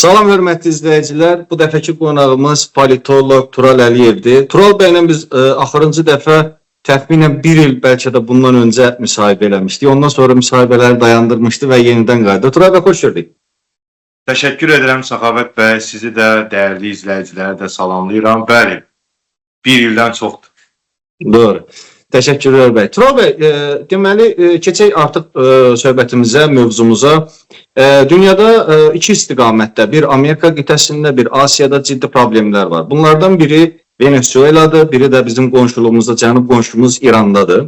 Salam hörmətli izləyicilər. Bu dəfəki qonağımız politoloq Tural Əliyevdir. Tural bəylə biz axırıncı dəfə təxminən bir il, bəlkə də bundan öncə müsahibə eləmişdik. Ondan sonra müsahibələri dayandırmışdı və yenidən qayıtdı. Tural bəy, xoş gördük. Təşəkkür edirəm, Səxavət bəy. Sizi də, dəyərli izləyiciləri də salamlayıram. Bəli, bir ildən çoxdur. Doğru. Təşəkkürlər bəy. Tural bəy, deməli keçək artıq söhbətimizə, mövzumuza. Dünyada iki istiqamətdə, bir Amerika qitəsində, bir Asiyada ciddi problemlər var. Bunlardan biri Venezueladır, biri də bizim qonşuluğumuzda, cənub qonşumuz İrandadır.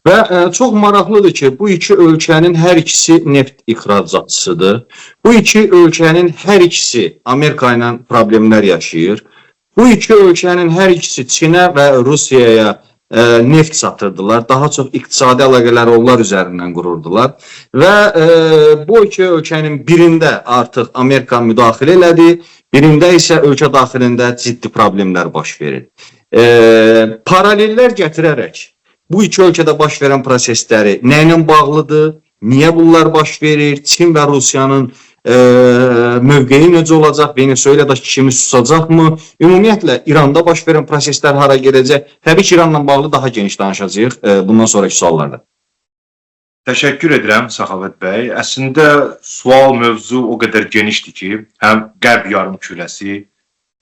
Və çox maraqlıdır ki, bu iki ölkənin hər ikisi neft ixracatçısıdır. Bu iki ölkənin hər ikisi Amerika ilə problemlər yaşayır. Bu iki ölkənin hər ikisi Çinə və Rusiyaya neft satırdılar. Daha çox iqtisadi əlaqələri onlar üzərindən qururdular. Və bu iki ölkənin birində artıq Amerika müdaxilə elədi, birində isə ölkə daxilində ciddi problemlər baş verir. Paralellər gətirərək bu iki ölkədə baş verən prosesləri nə ilə bağlıdır? Niyə bunlar baş verir? Çin və Rusiyanın mövqeyi necə olacaq? Venezueladakı kimi susacaqmı? Ümumiyyətlə İranda baş verən proseslər hara gedəcək? Təbii ki, İranla bağlı daha geniş danışacağıq bundan sonraki suallarda. Təşəkkür edirəm, Səxavət bəy. Əslində sual, mövzu o qədər genişdir ki, həm Qərb yarımkürəsi,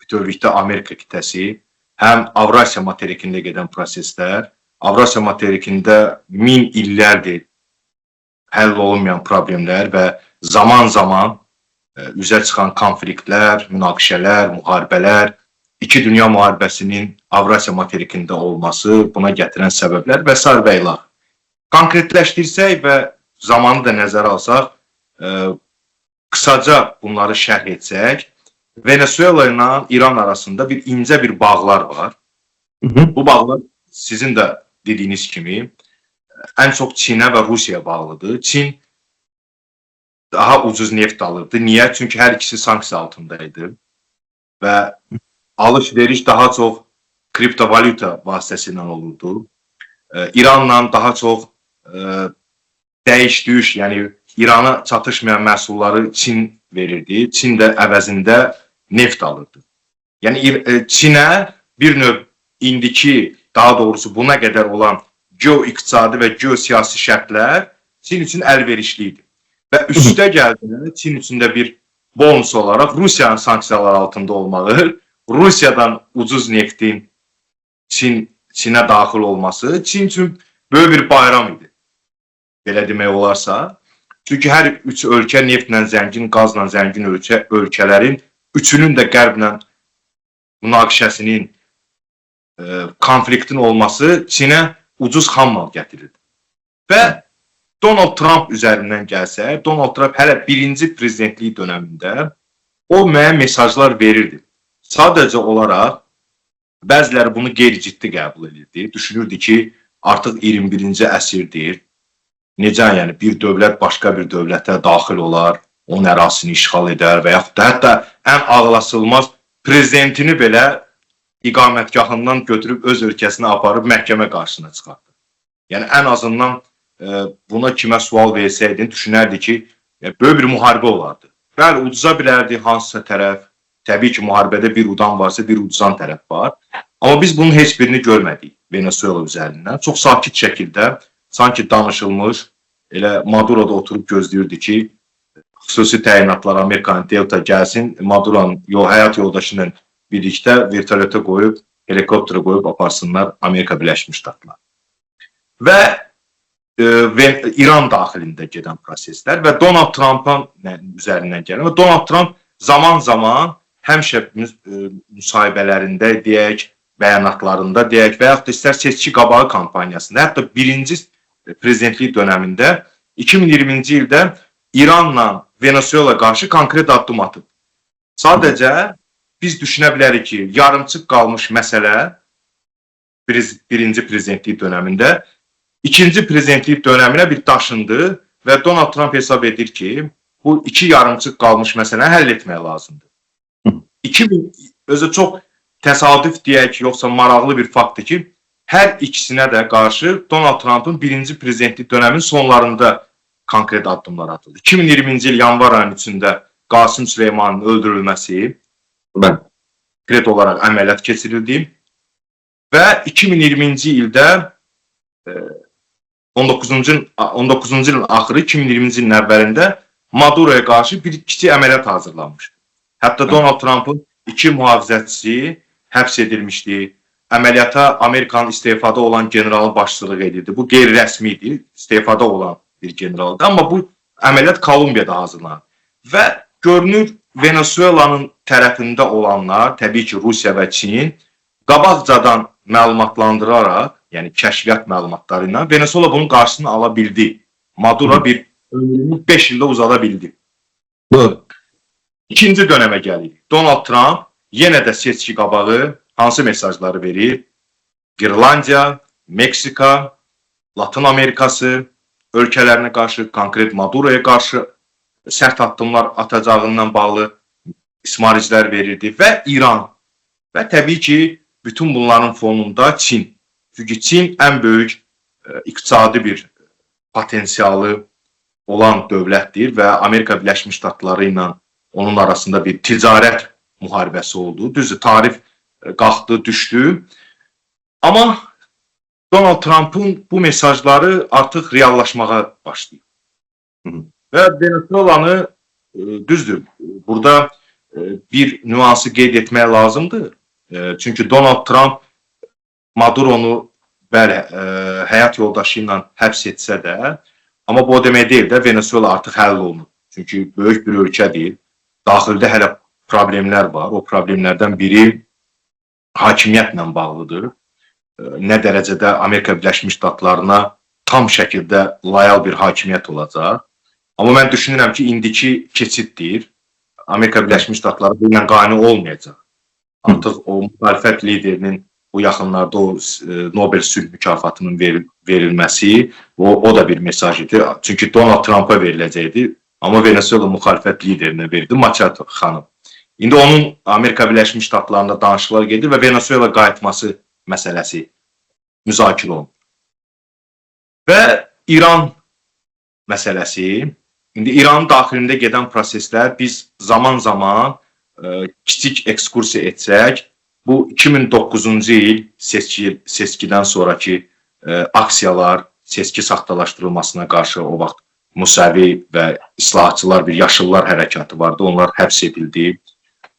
bütövlükdə Amerika qitəsi, həm Avrasiya materikində gedən proseslər, Avrasiya materikində min illərdir həll olunmayan problemlər və zaman-zaman üzə çıxan konfliktlər, münaqişələr, müharibələr, iki dünya müharibəsinin Avrasiya materikində olması, buna gətirən səbəblər və sair və ilaxır. Konkretləşdirsək və zamanı da nəzərə alsaq, qısaca bunları şərh etsək, Venezuela ilə İran arasında bir incə bir bağlar var. Bu bağlar sizin də dediyiniz kimi ən çox Çinə və Rusiyaya bağlıdır. Çin daha ucuz neft alırdı. Niyə? Çünki hər ikisi sanksiya altında idi və alış-veriş daha çox kriptovalyuta vasitəsilə olurdu. İranla daha çox dəyiş-düyüş, yəni İrana çatışmayan məhsulları Çin verirdi. Çin də əvəzində neft alırdı. Yəni Çinə bir növ indiki, daha doğrusu buna qədər olan geo-iqtisadi və geosiyasi şərtlər Çin üçün əlverişli idi. Və üstə gəldiyində Çin üçün də bir bonus olaraq Rusiyanın sanksiyalar altında olmağı, Rusiyadan ucuz neftin Çinə daxil olması Çin üçün böyük bir bayram idi. Belə demək olarsa. Çünki hər üç ölkə neftlə zəngin, qazla zəngin ölkələrin üçünün də Qərblə münaqişəsinin, konfliktin olması Çinə ucuz xam mal gətirirdi. Və Donald Trump üzərindən gəlsək, Donald Trump hələ birinci prezidentlik dönəmində o müəyyən mesajlar verirdi. Sadəcə olaraq bəziləri bunu qeyri-ciddi qəbul edirdi. Düşünürdü ki, artıq 21-ci əsrdir. Necə yəni bir dövlət başqa bir dövlətə daxil olar, onun ərazisini işğal edər və yaxud da hətta ən ağlasılmaz prezidentini belə iqamətgahından götürüb öz ölkəsinə aparıb məhkəmə qarşısına çıxartdı. Yəni ən azından buna kimə sual versəydin, düşünərdi ki, böyük bir müharibə olardı. Bəli, uduza bilərdi hansısa tərəf. Təbii ki, müharibədə bir udan varsa, bir uduzan tərəf var. Amma biz bunun heç birini görmədik Venezuela üzərindən. Çox sakit şəkildə, sanki danışılmış, elə Maduro da oturub gözləyirdi ki, xüsusi təyinatlar Amerikanın Delta gəlsin, Maduro'nun həyat yoldaşı ilə birlikdə vertolyota qoyub, helikopterə qoyub aparsınlar Amerika Birləşmiş Ştatlar. Və İran daxilində gedən proseslər və Donald Trump'ın üzərindən gələn və Donald Trump zaman-zaman həmişə müsahibələrində deyək, bəyanatlarında deyək və yaxud da istər seçki qabağı kampaniyasında, hətta birinci prezidentlik dönəmində 2020-ci ildə İranla Venezuela qarşı konkret addım atıb. Sadəcə biz düşünə bilərik ki, yarımçıq qalmış məsələ birinci prezidentlik dönəmində ikinci prezidentlik dönəminə bir daşındı və Donald Trump hesab edir ki, bu iki yarımçıq qalmış məsələni həll etmək lazımdır. 2000 özü çox təsadüf deyək, yoxsa maraqlı bir faktdır ki, hər ikisinə də qarşı Donald Trumpın birinci prezidentlik dönəminin sonlarında konkret addımlar atıldı. 2020-ci il yanvar ayının içində Qasım Süleymanın öldürülməsi, konkret olaraq əməliyyat keçirildi və 2020-ci ildə 19-cu ilin axırı 2020-ci ilin əvvəlində Maduroya qarşı bir kiçik əməliyyat hazırlanmışdı. Hətta Donald Trumpın iki mühafizəçisi həbs edilmişdi. Əməliyyata Amerikanın istefada olan generalı başçılıq edirdi. Bu qeyri-rəsmi idi, istefada olan bir generaldı. Amma bu əməliyyat Kolumbiyada hazırlanır. Və görünür Venezuelanın tərəfində olanlar, təbii ki, Rusiya və Çin qabaqcadan məlumatlandıraraq, yəni kəşfiyyat məlumatları ilə Venezuela bunun qarşısını ala bildi. Maduro bir ömrünü 5 ildə uzada bildi. Doğru. İkinci dönəmə gəlirik. Donald Trump yenə də seçki qabağı hansı mesajları verir? İrlandiya, Meksika, Latın Amerikası ölkələrinə qarşı, konkret Maduroya qarşı sərt addımlar atacağından bağlı ismariclər verirdi və İran və təbii ki, bütün bunların fonunda Çin. Çünki Çin ən böyük iqtisadi bir potensialı olan dövlətdir və Amerika Birləşmiş Ştatları ilə onun arasında bir ticarət müharibəsi oldu. Düzdür, tarif qalxdı, düşdü. Amma Donald Trumpın bu mesajları artıq reallaşmağa başlayıb. Və Venezuelanı düzdür, burada bir nüansı qeyd etmək lazımdır. Çünki Donald Trump Maduronu bəli, həyat yoldaşı ilə həbs etsə də, amma bu o demək deyil də Venezuela artıq həll olunub. Çünki böyük bir ölkə deyil. Daxildə hələ problemlər var. O problemlərdən biri hakimiyyətlə bağlıdır. Nə dərəcədə Amerika Birləşmiş Ştatlarına tam şəkildə layal bir hakimiyyət olacaq. Amma mən düşünürəm ki, indiki keçiddir. Amerika Birləşmiş Ştatları bununla qane olmayacaq. Artıq o müxalifət liderinin bu yaxınlarda o Nobel sülh mükafatının verilməsi, o da bir mesaj idi. Çünki Donald Trumpa veriləcəkdi. Amma Venezuela müxalifət liderinə verdi, Machado xanım. İndi onun Amerika Birləşmiş Ştatlarında danışıqlar gedir və Venezuela qayıtması məsələsi müzakirə olunur. Və İran məsələsi, indi İranın daxilində gedən proseslər biz zaman-zaman kiçik ekskursiya etsək, bu 2009-cu il seçkidən sonraki aksiyalar, seçki saxtalaşdırılmasına qarşı o vaxt Musavi və islahatçılar, bir yaşıllar hərəkatı vardı. Onlar həbs edildi,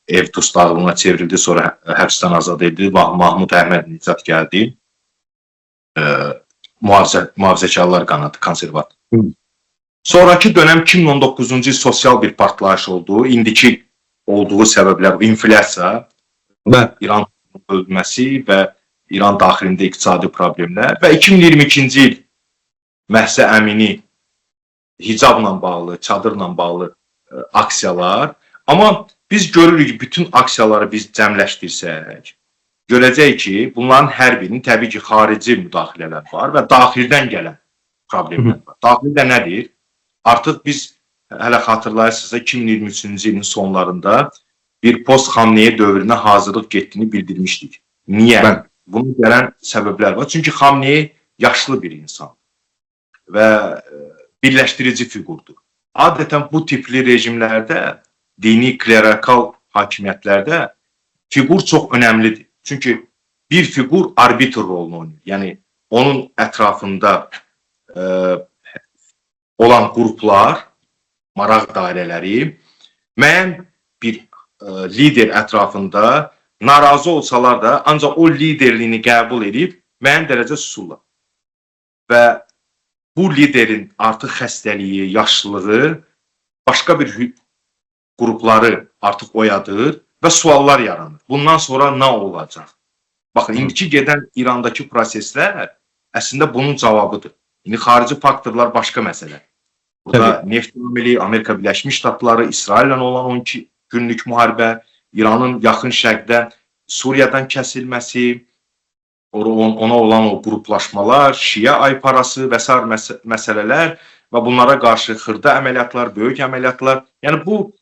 ev dustaqlığına çevrildi, sonra həbsdən azad edildi. Mahmud Əhmədinejad gəldi. Mühafizəkarlar qanadı, konservator. Sonraki dönəm 2019-cu il sosial bir partlayış oldu. İndiki olduğu səbəblər inflyasiya, İran bölünməsi və İran daxilində iqtisadi problemlər və 2022-ci il Məhsə Əmini hicabla bağlı, çadırla bağlı aksiyalar. Amma biz görürük ki, bütün aksiyaları biz cəmləşdirsək, görəcəyik ki, bunların hər birinin təbii ki, xarici müdaxilələr var və daxildən gələn problemlər var. Daxildə nədir? Artıq biz hələ xatırlayırsınızsa 2023-cü ilin sonlarında bir post-Xamneyi dövrünə hazırlıq getdiyini bildirmişdik. Niyə? Bunun gələn səbəblər var. Çünki Xamneyi yaşlı bir insan və birləşdirici fiqurdur. Adətən bu tipli rejimlərdə, dini klerikal hakimiyyətlərdə fiqur çox önəmlidir. Çünki bir fiqur arbitr rolunu oynayır. Yəni onun ətrafında olan qruplar, maraq dairələri müəyyən bir lider ətrafında narazı olsalar da ancaq o liderliyini qəbul edib müəyyən dərəcə susurlar. Və bu liderin artıq xəstəliyi, yaşlılığı başqa bir qrupları artıq oyadır və suallar yaranır. Bundan sonra nə olacaq? Baxın, indiki gedən İrandakı proseslər əslində bunun cavabıdır. İndi xarici faktorlar başqa məsələ. Burada neft amili, Amerika Birləşmiş Ştatları, İsraillə olan 12 günlük müharibə, İranın yaxın şərqdə Suriyadan kəsilməsi, ona olan o qruplaşmalar, Şiə ayparası və sair məsələlər və bunlara qarşı xırda əməliyyatlar, böyük əməliyyatlar. Yəni bu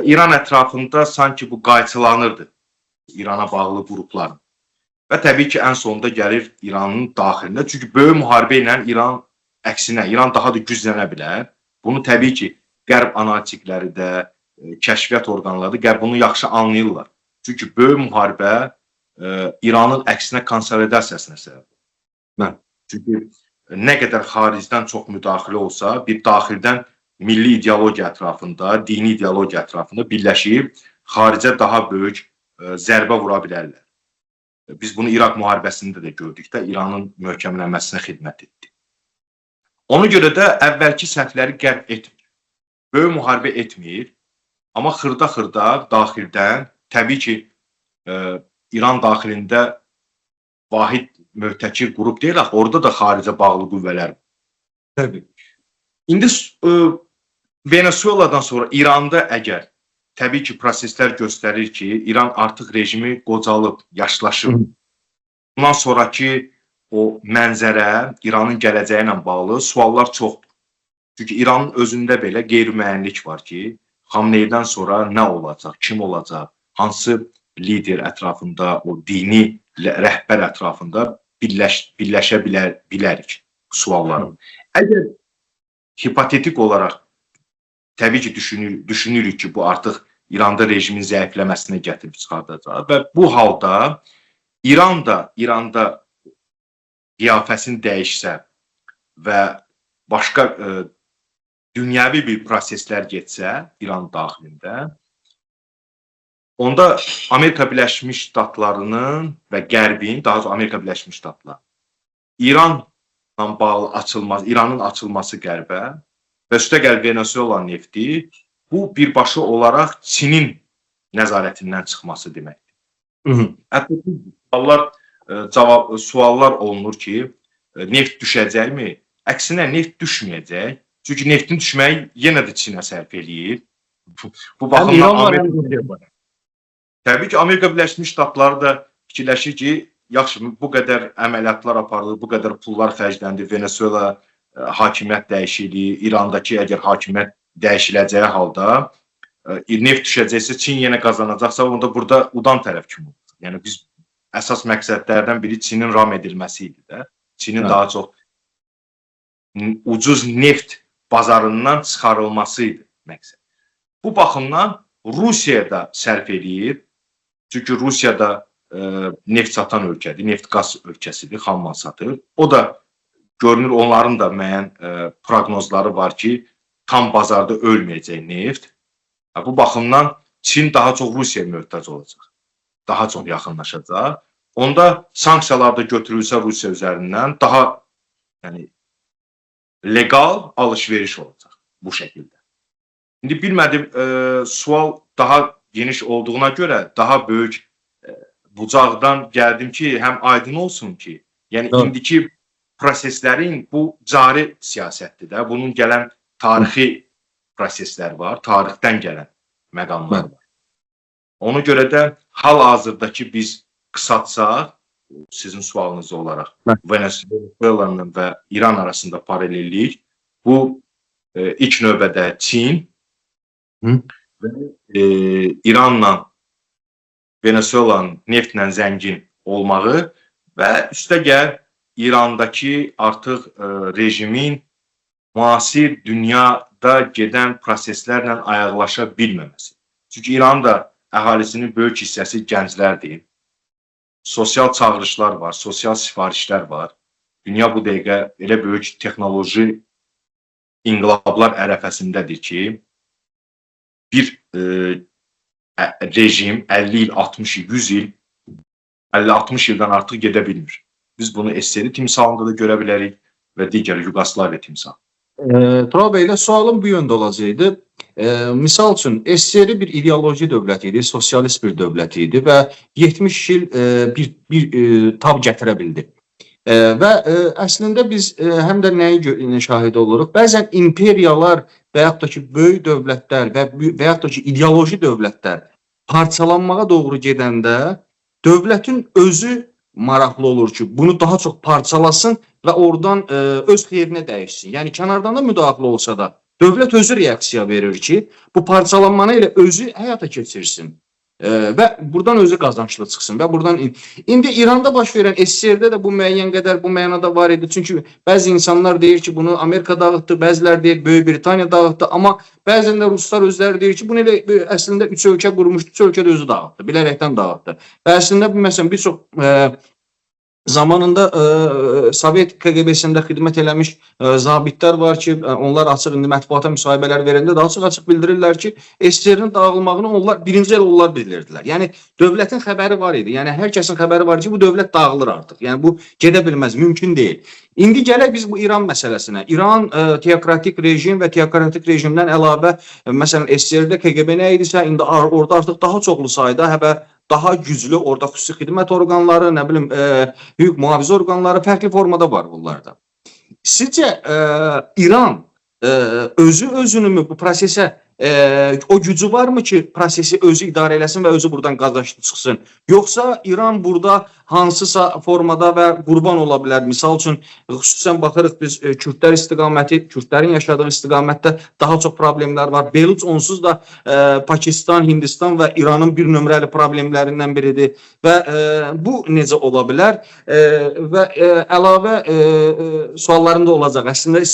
İran ətrafında sanki bu qayçılanırdı İrana bağlı qrupların. Və təbii ki, ən sonunda gəlir İranın daxilində. Çünki böyük müharibə ilə İran əksinə, İran daha da güclənə bilər. Bunu təbii ki, Qərb analitikləri də, kəşfiyyat orqanları da bunu yaxşı anlayırlar. Çünki böyük müharibə İranın əksinə konsolidasiyasına səbəb olur. Bəli. Çünki nə qədər xaricdən çox müdaxilə olsa, bir daxildən milli ideologiya ətrafında, dini ideologiya ətrafında birləşib xaricə daha böyük zərbə vura bilərlər. Biz bunu İraq müharibəsində də gördük də, İranın möhkəmlənməsinə xidmət etdi. Ona görə də əvvəlki səhvləri Qərb etmir. Böyük müharibə etmir, amma xırda-xırda daxildən, təbii ki, İran daxilində vahid möhtəkir qrup deyil axı, orada da xaricə bağlı qüvvələr var. Təbii. İndi Venezueladan sonra İranda əgər təbii ki, proseslər göstərir ki, İran artıq rejimi qocalıb, yaşlaşıb. Bundan sonrakı o mənzərə, İranın gələcəyi ilə bağlı suallar çoxdur. Çünki İranın özündə belə qeyri-müəyyənlik var ki, Xamneydən sonra nə olacaq, kim olacaq, hansı lider ətrafında, o dini rəhbər ətrafında birləşə bilərik sualları. Əgər hipotetik olaraq təbii ki, düşünürük ki, bu artıq İranda rejimin zəifləməsinə gətirib çıxardacaq və bu halda İran da İranda qiyafəsini dəyişsə və başqa dünyəvi bir proseslər getsə İran daxilində, onda Amerika Birləşmiş Ştatlarının və Qərbin, daha çox Amerika Birləşmiş Ştatları, İranla bağlı açılmaz, İranın açılması Qərbə və üstəgəl Venezuela nefti, bu birbaşa olaraq Çinin nəzarətindən çıxması deməkdir. Hətta suallar olunur ki, neft düşəcəkmi? Əksinə neft düşməyəcək. Çünki neftin düşməyi yenə də Çinə sərf eləyir. Bu baxımdan Amerika, təbii ki, Amerika Birləşmiş Ştatları da fikirləşir ki, yaxşı, bu qədər əməliyyatlar aparılır, bu qədər pullar xərcləndi, Venezuela hakimiyyət dəyişikliyi, İrandakı əgər hakimiyyət dəyişiləcəyi halda neft düşəcəksə, Çin yenə qazanacaqsa, onda burada udan tərəf kim olacaq? Yəni biz əsas məqsədlərdən biri Çinin ram edilməsi idi də. Çinin daha çox ucuz neft bazarından çıxarılması idi məqsəd. Bu baxımdan Rusiya da sərf eləyir. Çünki Rusiya da neft satan ölkədir, neft-qaz ölkəsidir, xammal satır. O da görünür, onların da müəyyən proqnozları var ki, tam bazarda ölməyəcək neft. Bu baxımdan Çin daha çox Rusiyaya möhtac olacaq. Daha çox yaxınlaşacaq. Onda sanksiyalar da götürülsə Rusiya üzərindən daha yəni legal alış-veriş olacaq bu şəkildə. İndi bilmədim, sual daha geniş olduğuna görə daha böyük bucaqdan gəldim ki, həm aydın olsun ki, yəni indiki proseslərin bu cari siyasətdir də, bunun gələn tarixi proseslər var, tarixdən gələn məqamlar var. Ona görə də hal-hazırdakı biz qısaltsaq, sizin sualınız olaraq Venezuelanın və İran arasında paralellik, bu ilk növbədə Çin və İranla Venezuelanın neftlə zəngin olmağı və üstəgəl İrandakı artıq rejimin müasir dünyada gedən proseslərlə ayaqlaşa bilməməsi. Çünki İranın da əhalisinin böyük hissəsi gənclərdir. Sosial çağırışlar var, sosial sifarişlər var. Dünya bu dəqiqə elə böyük texnoloji inqilablar ərəfəsindədir ki, bir rejim 50 il, 60 il, 100 il, 50-60 ildən artıq gedə bilmir. Biz bunu SSR timsalında da görə bilərik və digər Yugoslaviya timsalı. Tural bəy, elə sualım bu yöndə olacaqdı. Misal üçün, SSR bir ideoloji dövlət idi, sosialist bir dövlət idi və 70 il bir tab gətirə bildi. Və əslində biz həm də nəyi şahid oluruq? Bəzən imperiyalar və yaxud da ki, böyük dövlətlər və yaxud da ki, ideoloji dövlətlər parçalanmağa doğru gedəndə dövlətin özü maraqlı olur ki, bunu daha çox parçalasın və oradan öz xeyrinə dəyişsin. Yəni kənardan da müdaxilə olsa da dövlət özü reaksiya verir ki, bu parçalanmanı elə özü həyata keçirsin. Və buradan özü qazançlı çıxsın və buradan indi İranda baş verən SSR-də də bu müəyyən qədər bu mənada var idi. Çünki bəzi insanlar deyir ki, bunu Amerika dağıtdı, bəzilər deyir Böyük Britaniya dağıtdı, amma bəzən də ruslar özləri deyir ki, bunu elə əslində üç ölkə qurmuşdu, üç ölkə də özü dağıtdı, bilərəkdən dağıtdı. Və əslində bu məsələn bir çox zamanında Sovet KQB-sində xidmət eləmiş zabitlər var ki, onlar açıq indi mətbuata müsahibələr verəndə də açıq-açıq bildirirlər ki, SSR-nin dağılmağını onlar birinci el onlar bilirdilər. Yəni dövlətin xəbəri var idi. Yəni hər kəsin xəbəri var ki, bu dövlət dağılır artıq. Yəni bu gedə bilməz, mümkün deyil. İndi gələk biz bu İran məsələsinə. İran teokratik rejim və teokratik rejimdən əlavə məsələn SSR-də KQB nə idisə, indi orada artıq daha çoxlu sayda həbə daha güclü orada xüsusi xidmət orqanları, nə bilim, hüquq mühafizə orqanları fərqli formada var bunlarda. Sizcə İran özü özünü mü bu prosesə o gücü varmı ki, prosesi özü idarə eləsin və özü buradan qazançlı çıxsın? Yoxsa İran burada hansısa formada və qurban ola bilər? Misal üçün, xüsusən baxırıq biz Kürdlər istiqaməti, Kürdlərin yaşadığı istiqamətdə daha çox problemlər var. Beluc onsuz da Pakistan, Hindistan və İranın bir nömrəli problemlərindən biridir və bu necə ola bilər? Və əlavə suallarım da olacaq. Əslində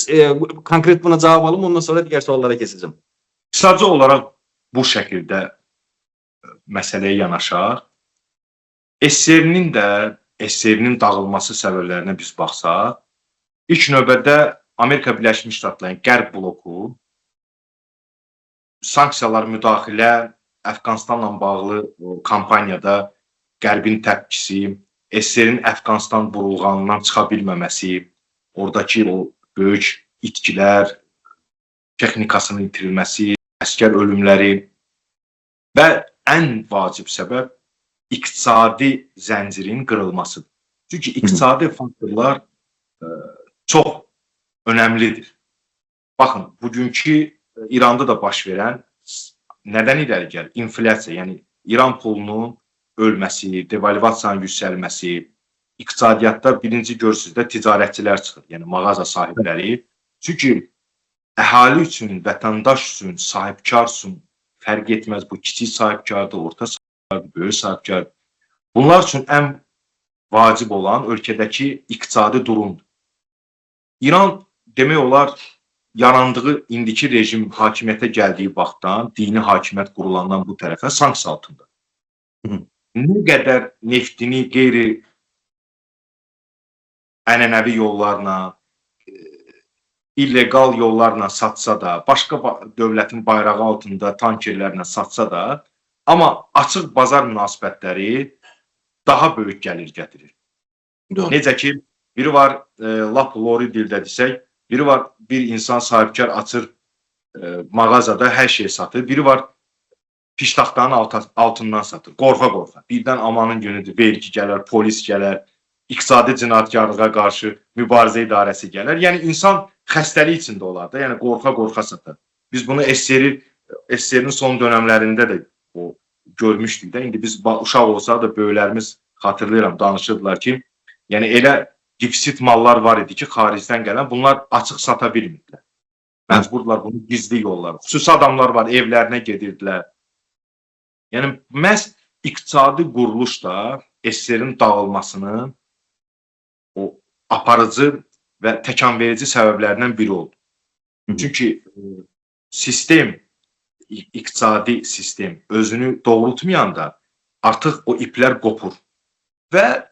konkret buna cavab alım, ondan sonra digər suallara keçəcəm. Qısaca olaraq bu şəkildə məsələyə yanaşaq. SSR-nin də SSR-nin dağılması səbəblərinə biz baxsaq, ilk növbədə Amerika Birləşmiş Ştatlarının Qərb bloku sanksiyalar, müdaxilə, Əfqanistanla bağlı kampaniyada Qərbin təpkisi, SSR-nin Əfqanistan burulğanından çıxa bilməməsi, oradakı o böyük itkilər, texnikasının itirilməsi, əskər ölümləri və ən vacib səbəb iqtisadi zəncirin qırılmasıdır. Çünki iqtisadi faktorlar çox önəmlidir. Baxın, bugünkü İranda da baş verən nədən irəli gəlir? İnflyasiya, yəni İran pulunun ölməsi, devalvasiyanın yüksəlməsi, iqtisadiyyatda birinci görürsünüz də ticarətçilər çıxır, yəni mağaza sahibləri. Çünki əhali üçün, vətəndaş üçün, sahibkar üçün fərq etməz. Bu kiçik sahibkardır, orta sahibkardır, böyük sahibkardır. Bunlar üçün ən vacib olan ölkədəki iqtisadi durumdur. İran demək olar yarandığı indiki rejim hakimiyyətə gəldiyi vaxtdan, dini hakimiyyət qurulandan bu tərəfə sanksiya altında. Nə qədər neftini qeyri ənənəvi yollarla, illegal yollarla satsa da, başqa dövlətin bayrağı altında tankerlərlə satsa da, amma açıq bazar münasibətləri daha böyük gəlir gətirir. Doğru. Necə ki, biri var, lap lori dildə desək, biri var bir insan sahibkar açır mağazada hər şey satır, biri var piştaxtanın altından satır, qorxa-qorxa. Birdən amanın günüdür, vergi gələr, polis gələr, iqtisadi cinayətkarlığa qarşı mübarizə idarəsi gələr. Yəni insan xəstəlik içində olar da, yəni qorxa-qorxa satar. Biz bunu SSR-nin son dönəmlərində də o görmüşdük də. İndi biz uşaq olsaq da böyüklərimiz xatırlayıram, danışırdılar ki, yəni elə defisit mallar var idi ki, xaricdən gələn bunlar açıq sata bilmirdilər. Məcburdular bunu gizli yollar. Xüsusi adamlar var, evlərinə gedirdilər. Yəni məhz iqtisadi quruluş da SSR-nin dağılmasının o aparıcı və təkanverici səbəblərindən biri oldu. Çünki sistem, iqtisadi sistem özünü doğrultmayanda artıq o iplər qopur. Və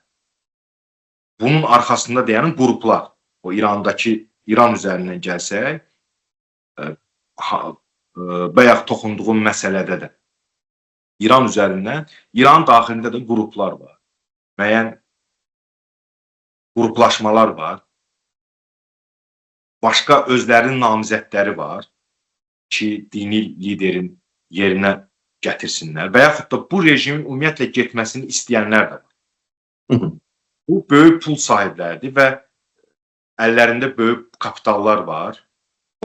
bunun arxasında dayanan qruplar, o İrandakı, İran üzərindən gəlsək, bayaq toxunduğum məsələdə də İran üzərindən, İran daxilində də qruplar var. Müəyyən qruplaşmalar var. Başqa özlərinin namizədləri var ki, dini liderin yerinə gətirsinlər və yaxud da bu rejimin ümumiyyətlə getməsini istəyənlər də var. Bu böyük pul sahibləridir və əllərində böyük kapitallar var.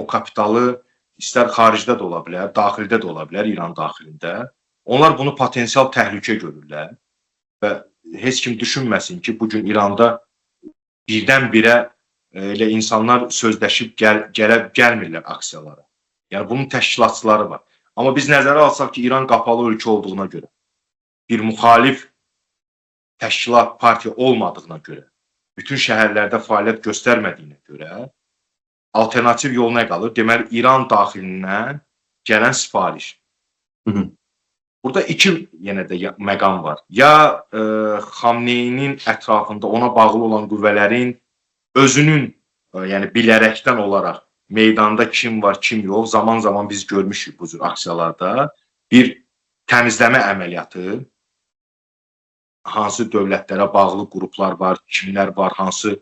O kapitalı istər xaricdə də ola bilər, daxildə də ola bilər, İran daxilində. Onlar bunu potensial təhlükə görürlər və heç kim düşünməsin ki, bugün İranda birdən-birə elə insanlar sözləşib gəlmirlər aksiyalara. Yəni bunun təşkilatçıları var. Amma biz nəzərə alsaq ki, İran qapalı ölkə olduğuna görə, bir müxalif təşkilat, partiya olmadığına görə, bütün şəhərlərdə fəaliyyət göstərmədiyinə görə alternativ yol nə qalır? Deməli, İran daxilindən gələn sifariş. Hı -hı. Burada iki yenə də məqam var. Ya Xamneyinin ətrafında ona bağlı olan qüvvələrin özünün, yəni bilərəkdən olaraq meydanda kim var, kim yox, zaman-zaman biz görmüşük bu cür aksiyalarda bir təmizləmə əməliyyatı, hansı dövlətlərə bağlı qruplar var, kimlər var, hansı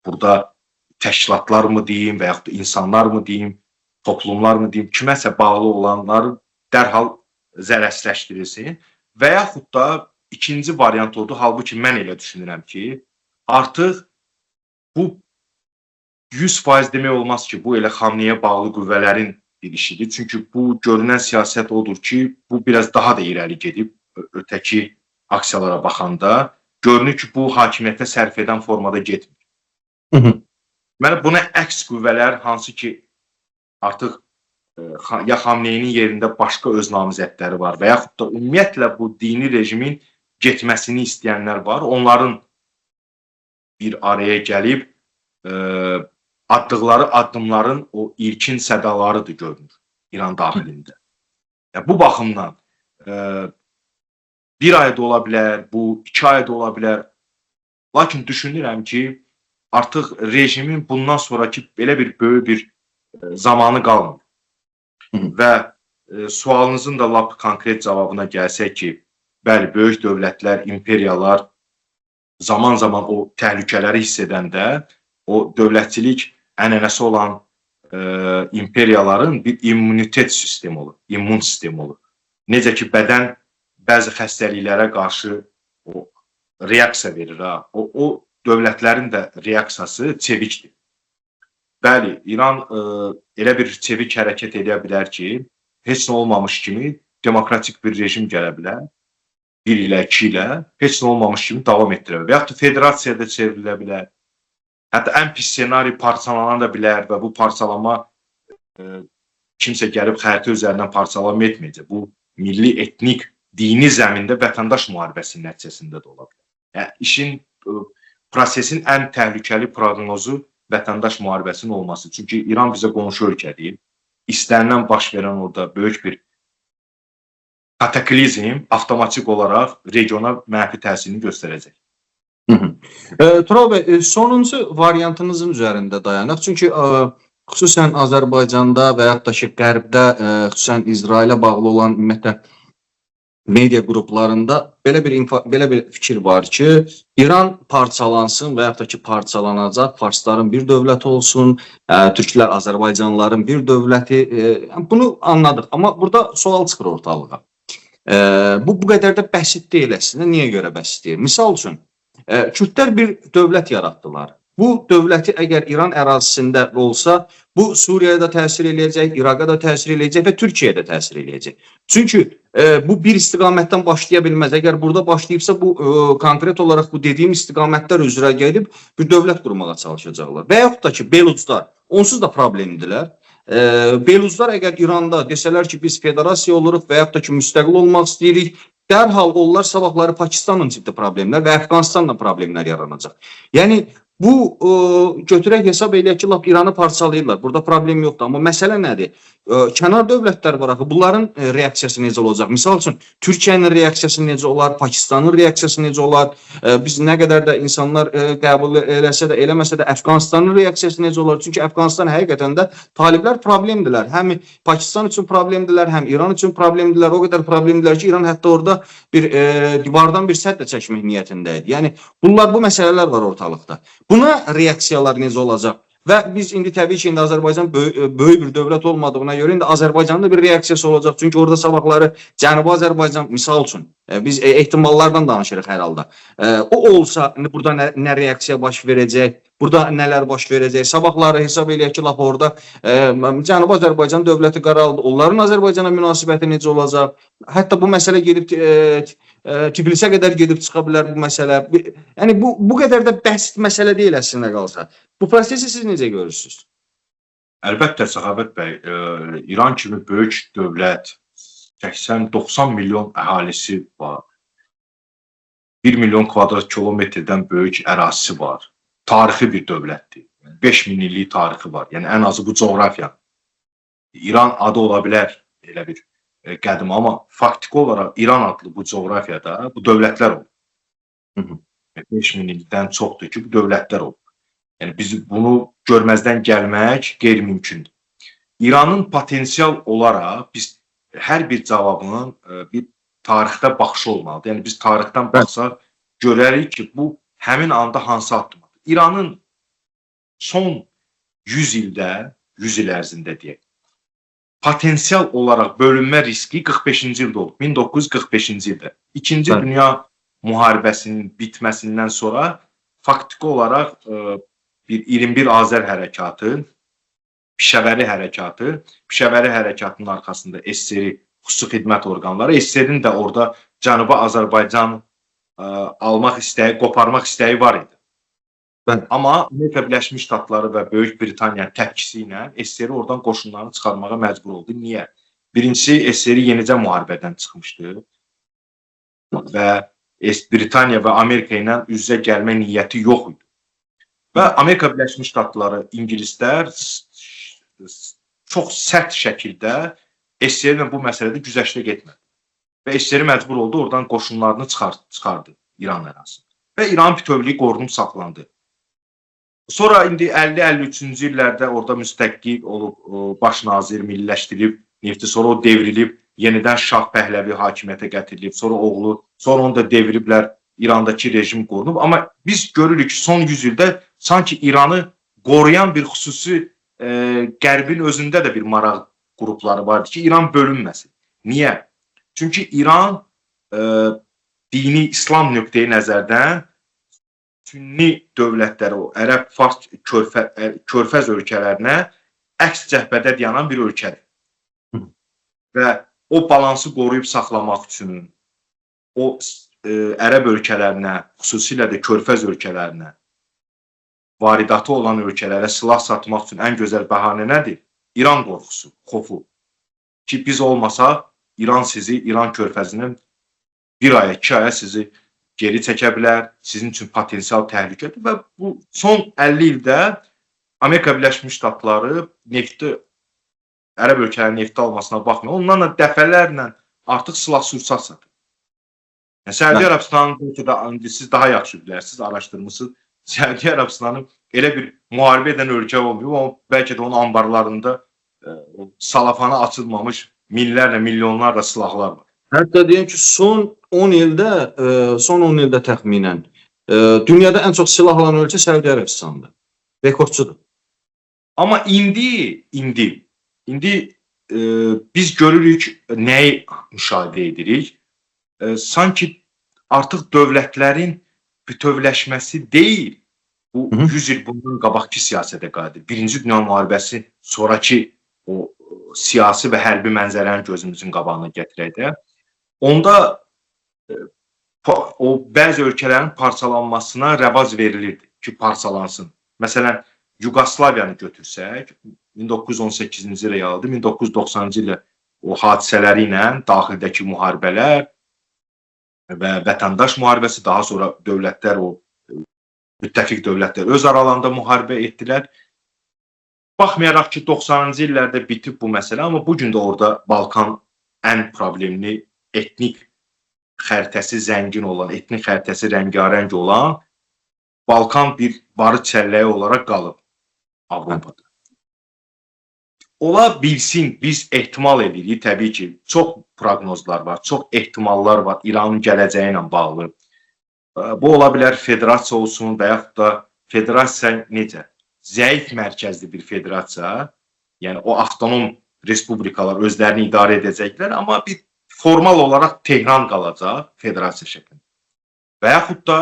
burada təşkilatlar mı deyim və yaxud da insanlar mı deyim, toplumlar mı deyim, kiməsə bağlı olanlar dərhal zərərsizləşdirilsin və yaxud da ikinci variant odur, halbuki mən elə düşünürəm ki, artıq bu 100% demək olmaz ki, bu elə Xamneyə bağlı qüvvələrin bir işidir. Çünki bu görünən siyasət odur ki, bu biraz daha da irəli gedib ötəki aksiyalara baxanda görünür ki, bu hakimiyyətə sərf edən formada getmir. Hı -hı. Deməli, buna əks qüvvələr hansı ki, artıq ya Xamneyinin yerində başqa öz namizədləri var və yaxud da ümumiyyətlə bu dini rejimin getməsini istəyənlər var. Onların bir araya gəlib atdıqları addımların o ilkin sədalarıdır görünür İran daxilində. Yəni, bu baxımdan bir ayda ola bilər, bu 2 ayda ola bilər. Lakin düşünürəm ki, artıq rejimin bundan sonraki belə bir böyük bir zamanı qalmır. Və sualınızın da lap konkret cavabına gəlsək ki, bəli, böyük dövlətlər, imperiyalar zaman-zaman o təhlükələri hiss edəndə o dövlətçilik ənənəsi olan imperiyaların bir immunitet sistemi olur, immun sistemi olur. Necə ki, bədən bəzi xəstəliklərə qarşı o reaksiya verir, ha. O dövlətlərin də reaksiyası çevikdir. Bəli, İran elə bir çevik hərəkət edə bilər ki, heç nə olmamış kimi demokratik bir rejim gələ bilər. 1 ilə, 2 ilə heç nə olmamış kimi davam etdirə bilər. Və yaxud da federasiyada çevrilə bilər. Hətta ən pis ssenari parçalana da bilər və bu parçalama kimsə gəlib xəritə üzərindən parçalama etməyəcək. Bu milli, etnik, dini zəmində vətəndaş müharibəsinin nəticəsində də ola bilər. Yəni, işin, prosesin ən təhlükəli proqnozu vətəndaş müharibəsinin olması. Çünki İran bizə qonşu ölkədir. İstənilən baş verən orada böyük bir kataklizm avtomatik olaraq regiona mənfi təsirini göstərəcək. Tural bəy, sonuncu variantınızın üzərində dayanaq. Çünki xüsusən Azərbaycanda və yaxud da ki, Qərbdə, xüsusən İsrailə bağlı olan ümumiyyətlə media qruplarında belə bir fikir var ki, İran parçalansın və yaxud da ki, parçalanacaq, Farsların bir dövləti olsun, türklər, Azərbaycanlıların bir dövləti. Bunu anladıq, amma burada sual çıxır ortalığa. Bu qədər də bəsit deyil əslində. Niyə görə bəsit deyil? Misal üçün, Kürdlər bir dövlət yaratdılar. Bu dövləti əgər İran ərazisində olsa, bu Suriyaya da təsir eləyəcək, İraqa da təsir eləyəcək və Türkiyəyə də təsir eləyəcək. Çünki bu bir istiqamətdən başlaya bilməz. Əgər burada başlayıbsa, bu konkret olaraq bu dediyim istiqamətlər üzrə gedib bir dövlət qurmağa çalışacaqlar. Və yaxud da ki, Beluclar onsuz da problemdirlər. Beluzlar əgər İranda desələr ki, biz federasiya oluruq və yaxud da ki, müstəqil olmaq istəyirik, dərhal onlar sabahları Pakistanla ciddi problemlər və Əfqanistanla problemlər yaranacaq. Yəni bu götürək hesab eləyək ki, lap İranı parçalayırlar. Burada problem yoxdur. Amma məsələ nədir? Kənar dövlətlər var axı. Bunların reaksiyası necə olacaq? Misal üçün Türkiyənin reaksiyası necə olar? Pakistanın reaksiyası necə olar? Biz nə qədər də insanlar qəbul eləsə də, eləməsə də Əfqanistanın reaksiyası necə olar? Çünki Əfqanistan həqiqətən də taliblər problemdirlər. Həm Pakistan üçün problemdirlər, həm İran üçün problemdirlər. O qədər problemdirlər ki, İran hətta orada bir divardan bir sədd də çəkmək niyyətində idi. Yəni bunlar, bu məsələlər var ortalıqda. Buna reaksiyalar necə olacaq? Və biz indi təbii ki, indi Azərbaycan böyük bir dövlət olmadığına görə indi Azərbaycanın da bir reaksiyası olacaq. Çünki orada sabahları Cənubi Azərbaycan misal üçün biz ehtimallardan danışırıq hər halda. O olsa indi burada nə reaksiya baş verəcək? Burada nələr baş verəcək? Sabahları hesab eləyək ki, lap orada Cənubi Azərbaycan dövləti qaraldı. Onların Azərbaycana münasibəti necə olacaq? Hətta bu məsələ gedib Tiflisə qədər gedib çıxa bilər bu məsələ. Yəni bu qədər də bəsit məsələ deyil əslində qalsa. Bu prosesi siz necə görürsünüz? Əlbəttə Səxavət bəy, İran kimi böyük dövlət, 80-90 milyon əhalisi var. 1 milyon kvadrat kilometrdən böyük ərazisi var. Tarixi bir dövlətdir. 5000 illik tarixi var. Yəni ən azı bu coğrafiya. İran adı ola bilər elə bir qədim, amma faktiki olaraq İran adlı bu coğrafiyada bu dövlətlər olub. 5000 ildən çoxdur ki, bu dövlətlər olub. Yəni biz bunu görməzdən gəlmək qeyri-mümkündür. İranın potensial olaraq biz hər bir cavabının bir tarixdə baxışı olmalıdır. Yəni biz tarixdən baxsaq görərik ki, bu həmin anda hansı addım atır. İranın son 100 ildə, 100 il ərzində deyək, potensial olaraq bölünmə riski 45-ci ildə olub. 1945-ci ildə. İkinci Dünya müharibəsinin bitməsindən sonra faktiki olaraq bir 21 Azər hərəkatı, Pişəvəri hərəkatı, Pişəvəri hərəkatının arxasında SSR xüsusi xidmət orqanları, SSR-in də orada Cənubi Azərbaycan almaq istəyi, qoparmaq istəyi var idi. Amma Amerika Birləşmiş Ştatları və Böyük Britaniya təpkisi ilə SSR oradan qoşunlarını çıxarmağa məcbur oldu. Niyə? Birincisi, SSR yenicə müharibədən çıxmışdı və Britaniya və Amerika ilə üz-üzə gəlmə niyyəti yox idi. Və Amerika Birləşmiş Ştatları, ingilislər çox sərt şəkildə SSR ilə bu məsələdə güzəştə getmədi. Və SSR məcbur oldu, oradan qoşunlarını çıxardı İran ərazisində. Və İranın bütövlüyü qorunub saxlandı. Sonra indi 50-53-cü illərdə orada müstəqil olub, baş nazir milliləşdirib nefti, sonra o devrilib, yenidən Şah Pəhləvi hakimiyyətə gətirilib, sonra oğlu, sonra onu da devriblər, İrandakı rejim qorunub. Amma biz görürük ki, son 100 ildə sanki İranı qoruyan bir xüsusi Qərbin özündə də bir maraq qrupları vardı ki, İran bölünməsin. Niyə? Çünki İran dini İslam nöqteyi nəzərdən sünni dövlətləri, o Ərəb, Fars, Körfəz ölkələrinə əks cəbhədə dayanan bir ölkədir. Və o balansı qoruyub saxlamaq üçün o Ərəb ölkələrinə, xüsusilə də Körfəz ölkələrinə, varidatı olan ölkələrə silah satmaq üçün ən gözəl bəhanə nədir? İran qorxusu, xofu. Ki biz olmasa İran sizi, İran körfəzinin bir aya, 2 aya sizi geri çəkə bilər, sizin üçün potensial təhlükədir və bu son 50 ildə Amerika Birləşmiş Ştatları nefti, Ərəb ölkələrinin nefti almasına baxmayaraq, onlarla dəfələrlə artıq silah-sursat satır. Yəni, Səudiyyə Ərəbistanın bəlkə də indi siz daha yaxşı bilərsiniz, araşdırmısınız. Səudiyyə Ərəbistanı elə bir müharibə edən ölkə olmayıb, amma bəlkə də onun ambarlarında salafanı açılmamış minlərlə, milyonlarla silahlar var. Hətta deyim ki, son 10 ildə, son 10 ildə təxminən dünyada ən çox silah alan ölkə Səudiyyə Ərəbistanıdır. Rekordçudur. Amma indi biz görürük, nəyi müşahidə edirik? Sanki artıq dövlətlərin bütövləşməsi deyil, bu 100 il bundan qabaqki siyasətə qayıdır. Birinci Dünya müharibəsi sonrakı o siyasi və hərbi mənzərəni gözümüzün qabağına gətirək də. Onda o bəzi ölkələrin parçalanmasına rəvac verilirdi ki, parçalansın. Məsələn, Yuqoslaviyanı götürsək, 1918-ci ilə yayıldı, 1990-cı ilə o hadisələri ilə daxildəki müharibələr və vətəndaş müharibəsi, daha sonra dövlətlər, o müttəfiq dövlətlər öz aralarında müharibə etdilər. Baxmayaraq ki, 90-cı illərdə bitib bu məsələ, amma bu gün də orada Balkan ən problemli, etnik xəritəsi zəngin olan, etnik xəritəsi rəngarəng olan Balkan bir barı çəlləyi olaraq qalıb Avropada. Ola bilsin, biz ehtimal edirik, təbii ki, çox proqnozlar var, çox ehtimallar var İranın gələcəyi ilə bağlı. Bu ola bilər federasiya olsun və yaxud da federasiya necə? Zəif mərkəzli bir federasiya, yəni o avtonom respublikalar özlərini idarə edəcəklər, amma bir formal olaraq Tehran qalacaq federasiya şəklində. Və yaxud da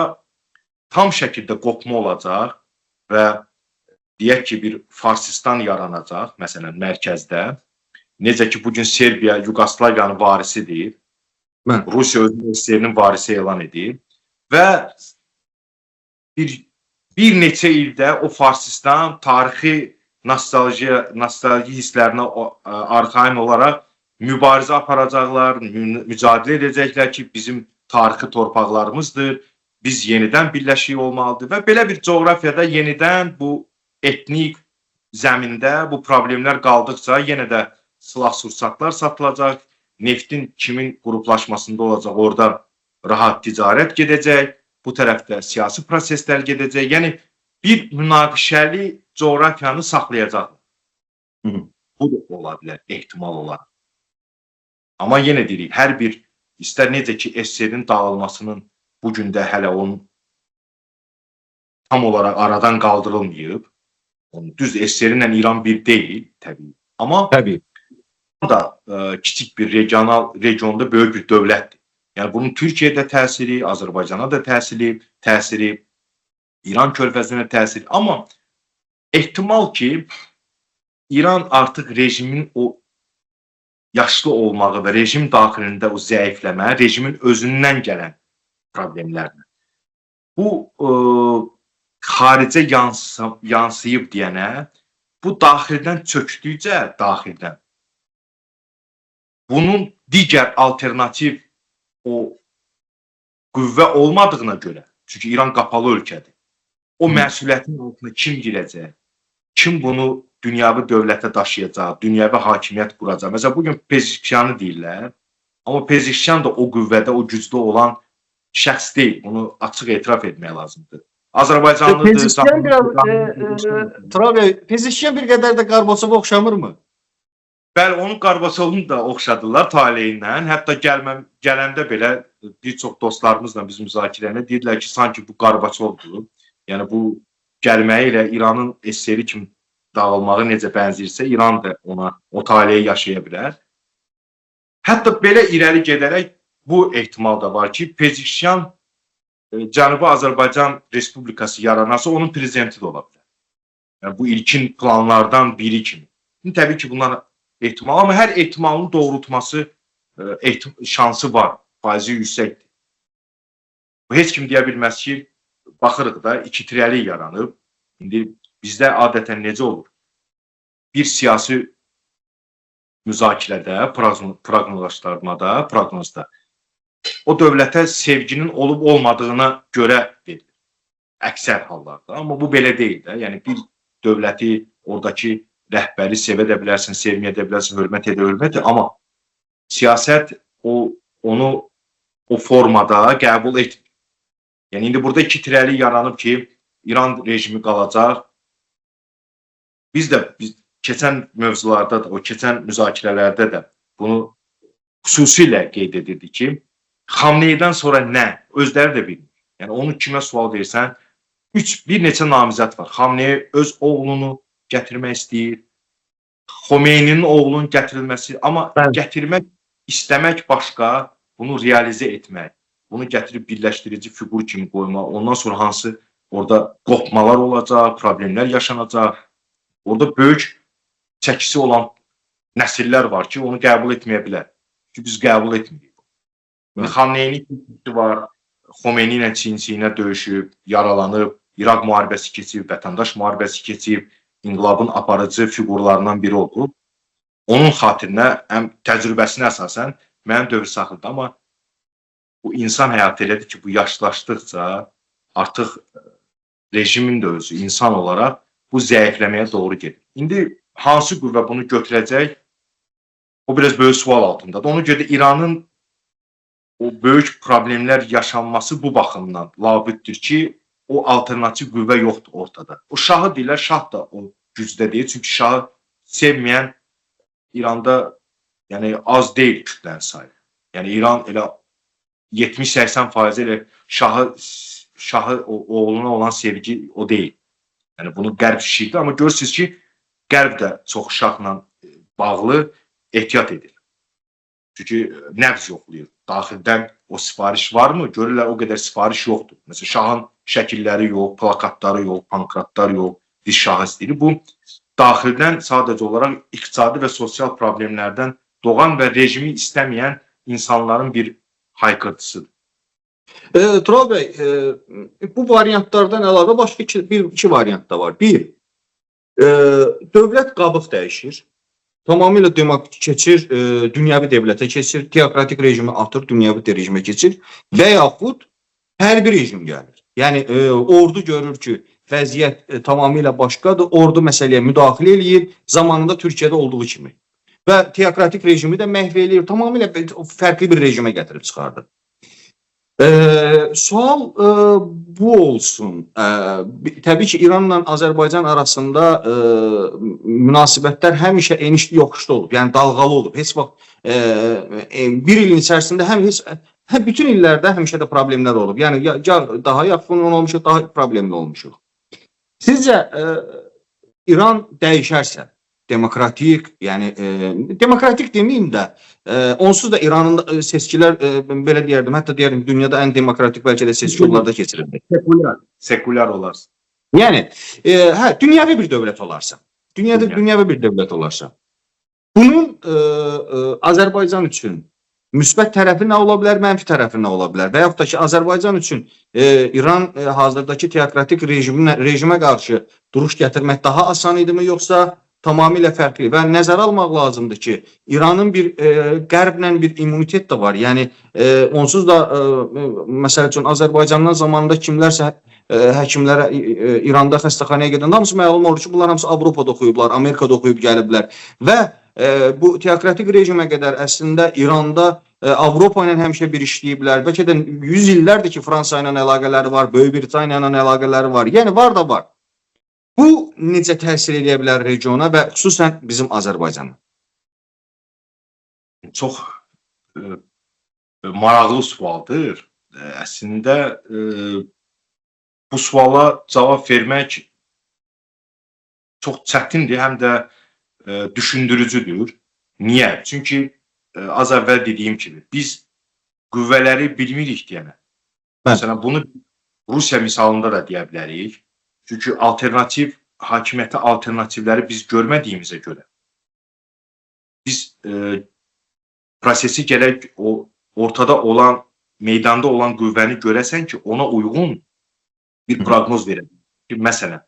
tam şəkildə qopma olacaq və deyək ki, bir Farsistan yaranacaq, məsələn, mərkəzdə. Necə ki, bugün Serbiya Yuqoslaviyanın varisidir. Rusiya özünü SSR-nin varisi elan edir və bir neçə ildə o Farsistan tarixi nostalji hisslərinə arxayın olaraq mübarizə aparacaqlar, mücadilə edəcəklər ki, bizim tarixi torpaqlarımızdır, biz yenidən birləşik olmalıdır və belə bir coğrafiyada yenidən bu etnik zəmində bu problemlər qaldıqca yenə də silah-sursatlar satılacaq, neftin kimin qruplaşmasında olacaq, orada rahat ticarət gedəcək, bu tərəfdə siyasi proseslər gedəcək. Yəni bir münaqişəli coğrafiyanı saxlayacaqlar. Bu da ola bilər, ehtimal olaraq. Amma yenə deyirik, hər bir istər necə ki SSR-in dağılmasının bu gün də hələ onun tam olaraq aradan qaldırılmayıb. Onun düz SSR ilə İran bir deyil təbii. Amma Təbii. da kiçik bir regional regionda böyük bir dövlətdir. Yəni bunun Türkiyədə təsiri, Azərbaycana da təsiri, İran körfəzinə təsiri. Amma ehtimal ki İran artıq rejimin o yaşlı olmağı və rejim daxilində o zəifləmə, rejimin özündən gələn problemlərlə. Bu xaricə yansıyıb deyənə, bu daxildən çökdükcə daxildən bunun digər alternativ o qüvvə olmadığına görə, çünki İran qapalı ölkədir. O məsuliyyətin altına kim girəcək? Kim bunu dünyavi dövlətə daşıyacaq, dünyəvi hakimiyyət quracaq? Məsələn, bugün Pezişkiyanı deyirlər, amma Pezişkiyan da o qüvvədə, o gücdə olan şəxs deyil. Bunu açıq etiraf etmək lazımdır. Azərbaycanlıdır. Pezişkiyan biraz Tural bəy, Pezişkiyan bir qədər də Qarbaçova oxşamırmı? Bəli, onun Qarbaçovunu da oxşadılar taleyindən. Hətta gələndə belə bir çox dostlarımızla biz müzakirə deyirdilər ki, sanki bu Qarbaçovdur. Yəni bu gəlməyi ilə İranın SSR kimi dağılmağı necə bənzəyirsə, İran da ona o taleyi yaşaya bilər. Hətta belə irəli gedərək bu ehtimal da var ki, Pezişkiyan Cənubi Azərbaycan Respublikası yaranarsa onun prezidenti də ola bilər. Yəni bu ilkin planlardan biri kimi. İndi təbii ki, bunlar ehtimal, amma hər ehtimalın doğrultması şansı var, faizi yüksəkdir. Heç kim deyə bilməz ki, baxırıq da ikitirəlik yaranıb. İndi bizdə adətən necə olur? Bir siyasi müzakirədə, proqnozlaşdırmada, proqnozda o dövlətə sevginin olub olmadığına görə verilir. Əksər hallarda. Amma bu belə deyil də. Yəni bir dövləti, oradakı rəhbəri sevə də bilərsən, sevməyə də bilərsən, hörmət edə, hörmət edə. Amma siyasət onu o formada qəbul etmir. Yəni indi burada iki tirəlik yaranıb ki, İran rejimi qalacaq. Biz də keçən mövzularda da, o keçən müzakirələrdə də bunu xüsusilə qeyd edirdik ki, Xamneydən sonra nə? Özləri də bilmir. Yəni onu kimə sual versən, bir neçə namizəd var. Xamney öz oğlunu gətirmək istəyir. Xomeyninin oğlunun gətirilməsi, amma gətirmək, istəmək başqa, bunu realizə etmək, bunu gətirib birləşdirici fiqur kimi qoymaq, ondan sonra hansı orada qopmalar olacaq, problemlər yaşanacaq. Orada böyük çəkisi olan nəsillər var ki, onu qəbul etməyə bilər. Çünki biz qəbul etmirik. Xamneyinin var, Xomeyni ilə çiyin-çiyinə döyüşüb, yaralanıb, İraq müharibəsi keçib, vətəndaş müharibəsi keçib, inqilabın aparıcı fiqurlarından biri olub. Onun xatirinə, həm təcrübəsinə əsasən mənim dövr saxladı. Amma bu insan həyatı elədir ki, bu yaşlaşdıqca artıq rejimin də özü insan olaraq bu zəifləməyə doğru gedir. İndi hansı qüvvə bunu götürəcək? O biraz böyük sual altındadır. Ona görə də İranın o böyük problemlər yaşanması bu baxımdan labüddür ki, o alternativ qüvvə yoxdur ortada. O şahı deyirlər, şah da o gücdə deyil. Çünki şahı sevməyən İranda yəni az deyil kütlənin sayı. Yəni İran elə 70-80% elə şahı oğluna olan sevgi o deyil. Yəni bunu Qərb şişirdi, amma görürsünüz ki, Qərb də çox şahla bağlı ehtiyat edir. Çünki nəbz yoxlayır. Daxildən o sifariş varmı? Görürlər o qədər sifariş yoxdur. Məsələn, şahın şəkilləri yox, plakatları yox, pankratlar yox. Biz şahı istəyirik. Bu daxildən sadəcə olaraq iqtisadi və sosial problemlərdən doğan və rejimi istəməyən insanların bir haykırtısıdır. Tural bəy, bu variantlardan əlavə başqa iki variant da var. Bir, dövlət qabıq dəyişir. Tamamilə keçir, dünyəvi dövlətə keçir, teokratik rejimi atır, dünyəvi rejimə keçir və yaxud hərbi rejim gəlir. Yəni ordu görür ki, vəziyyət tamamilə başqadır, ordu məsələyə müdaxilə eləyir, zamanında Türkiyədə olduğu kimi. Və teokratik rejimi də məhv eləyir, tamamilə fərqli bir rejimə gətirib çıxardır. Sual bu olsun. Təbii ki, İranla Azərbaycan arasında münasibətlər həmişə enişli yoxuşlu olub, yəni dalğalı olub. Heç vaxt bir ilin içərisində həm heç hə, bütün illərdə həmişə də problemlər olub. Yəni ya daha yaxın olmuşuq, daha problemli olmuşuq. Sizcə İran dəyişərsə, demokratik, yəni demokratik deməyim də, onsuz da İranın seçkilər belə deyərdim, hətta deyərdim dünyada ən demokratik bəlkə də seçki onlarda keçirildi. Sekulyar. Sekulyar olarsa. Yəni hə, dünyəvi bir dövlət olarsa, dünyada dünyəvi bir dövlət olarsa, bunun Azərbaycan üçün müsbət tərəfi nə ola bilər, mənfi tərəfi nə ola bilər? Və yaxud da ki, Azərbaycan üçün İran hazırdakı teokratik rejimə qarşı duruş gətirmək daha asan idimi, yoxsa tamamilə fərqli? Və nəzərə almaq lazımdır ki, İranın bir qərblə bir immunitet də var. Yəni onsuz da məsəl üçün Azərbaycandan zamanında kimlərsə həkimlərə İranda xəstəxanaya gedən hamısı məlum olur ki, bunlar hamısı Avropada oxuyublar, Amerikada oxuyub gəliblər və bu teokratik rejimə qədər əslində İranda Avropa ilə həmişə bir işləyiblər. Bəlkə də 100 illərdir ki, Fransa ilə əlaqələri var, Böyük Britaniya ilə əlaqələri var. Yəni var da var. Bu necə təsir eləyə bilər regiona və xüsusən bizim Azərbaycana? Çox maraqlı sualdır. Əslində bu suala cavab vermək çox çətindir, həm də düşündürücüdür. Niyə? Çünki az əvvəl dediyim kimi biz qüvvələri bilmirik deyənə. Məsələn, bunu Rusiya misalında da deyə bilərik. Çünki alternativ hakimiyyətə alternativləri biz görmədiyimizə görə biz prosesi gərək o ortada olan, meydanda olan qüvvəni görəsən ki, ona uyğun bir proqnoz verə. Məsələn,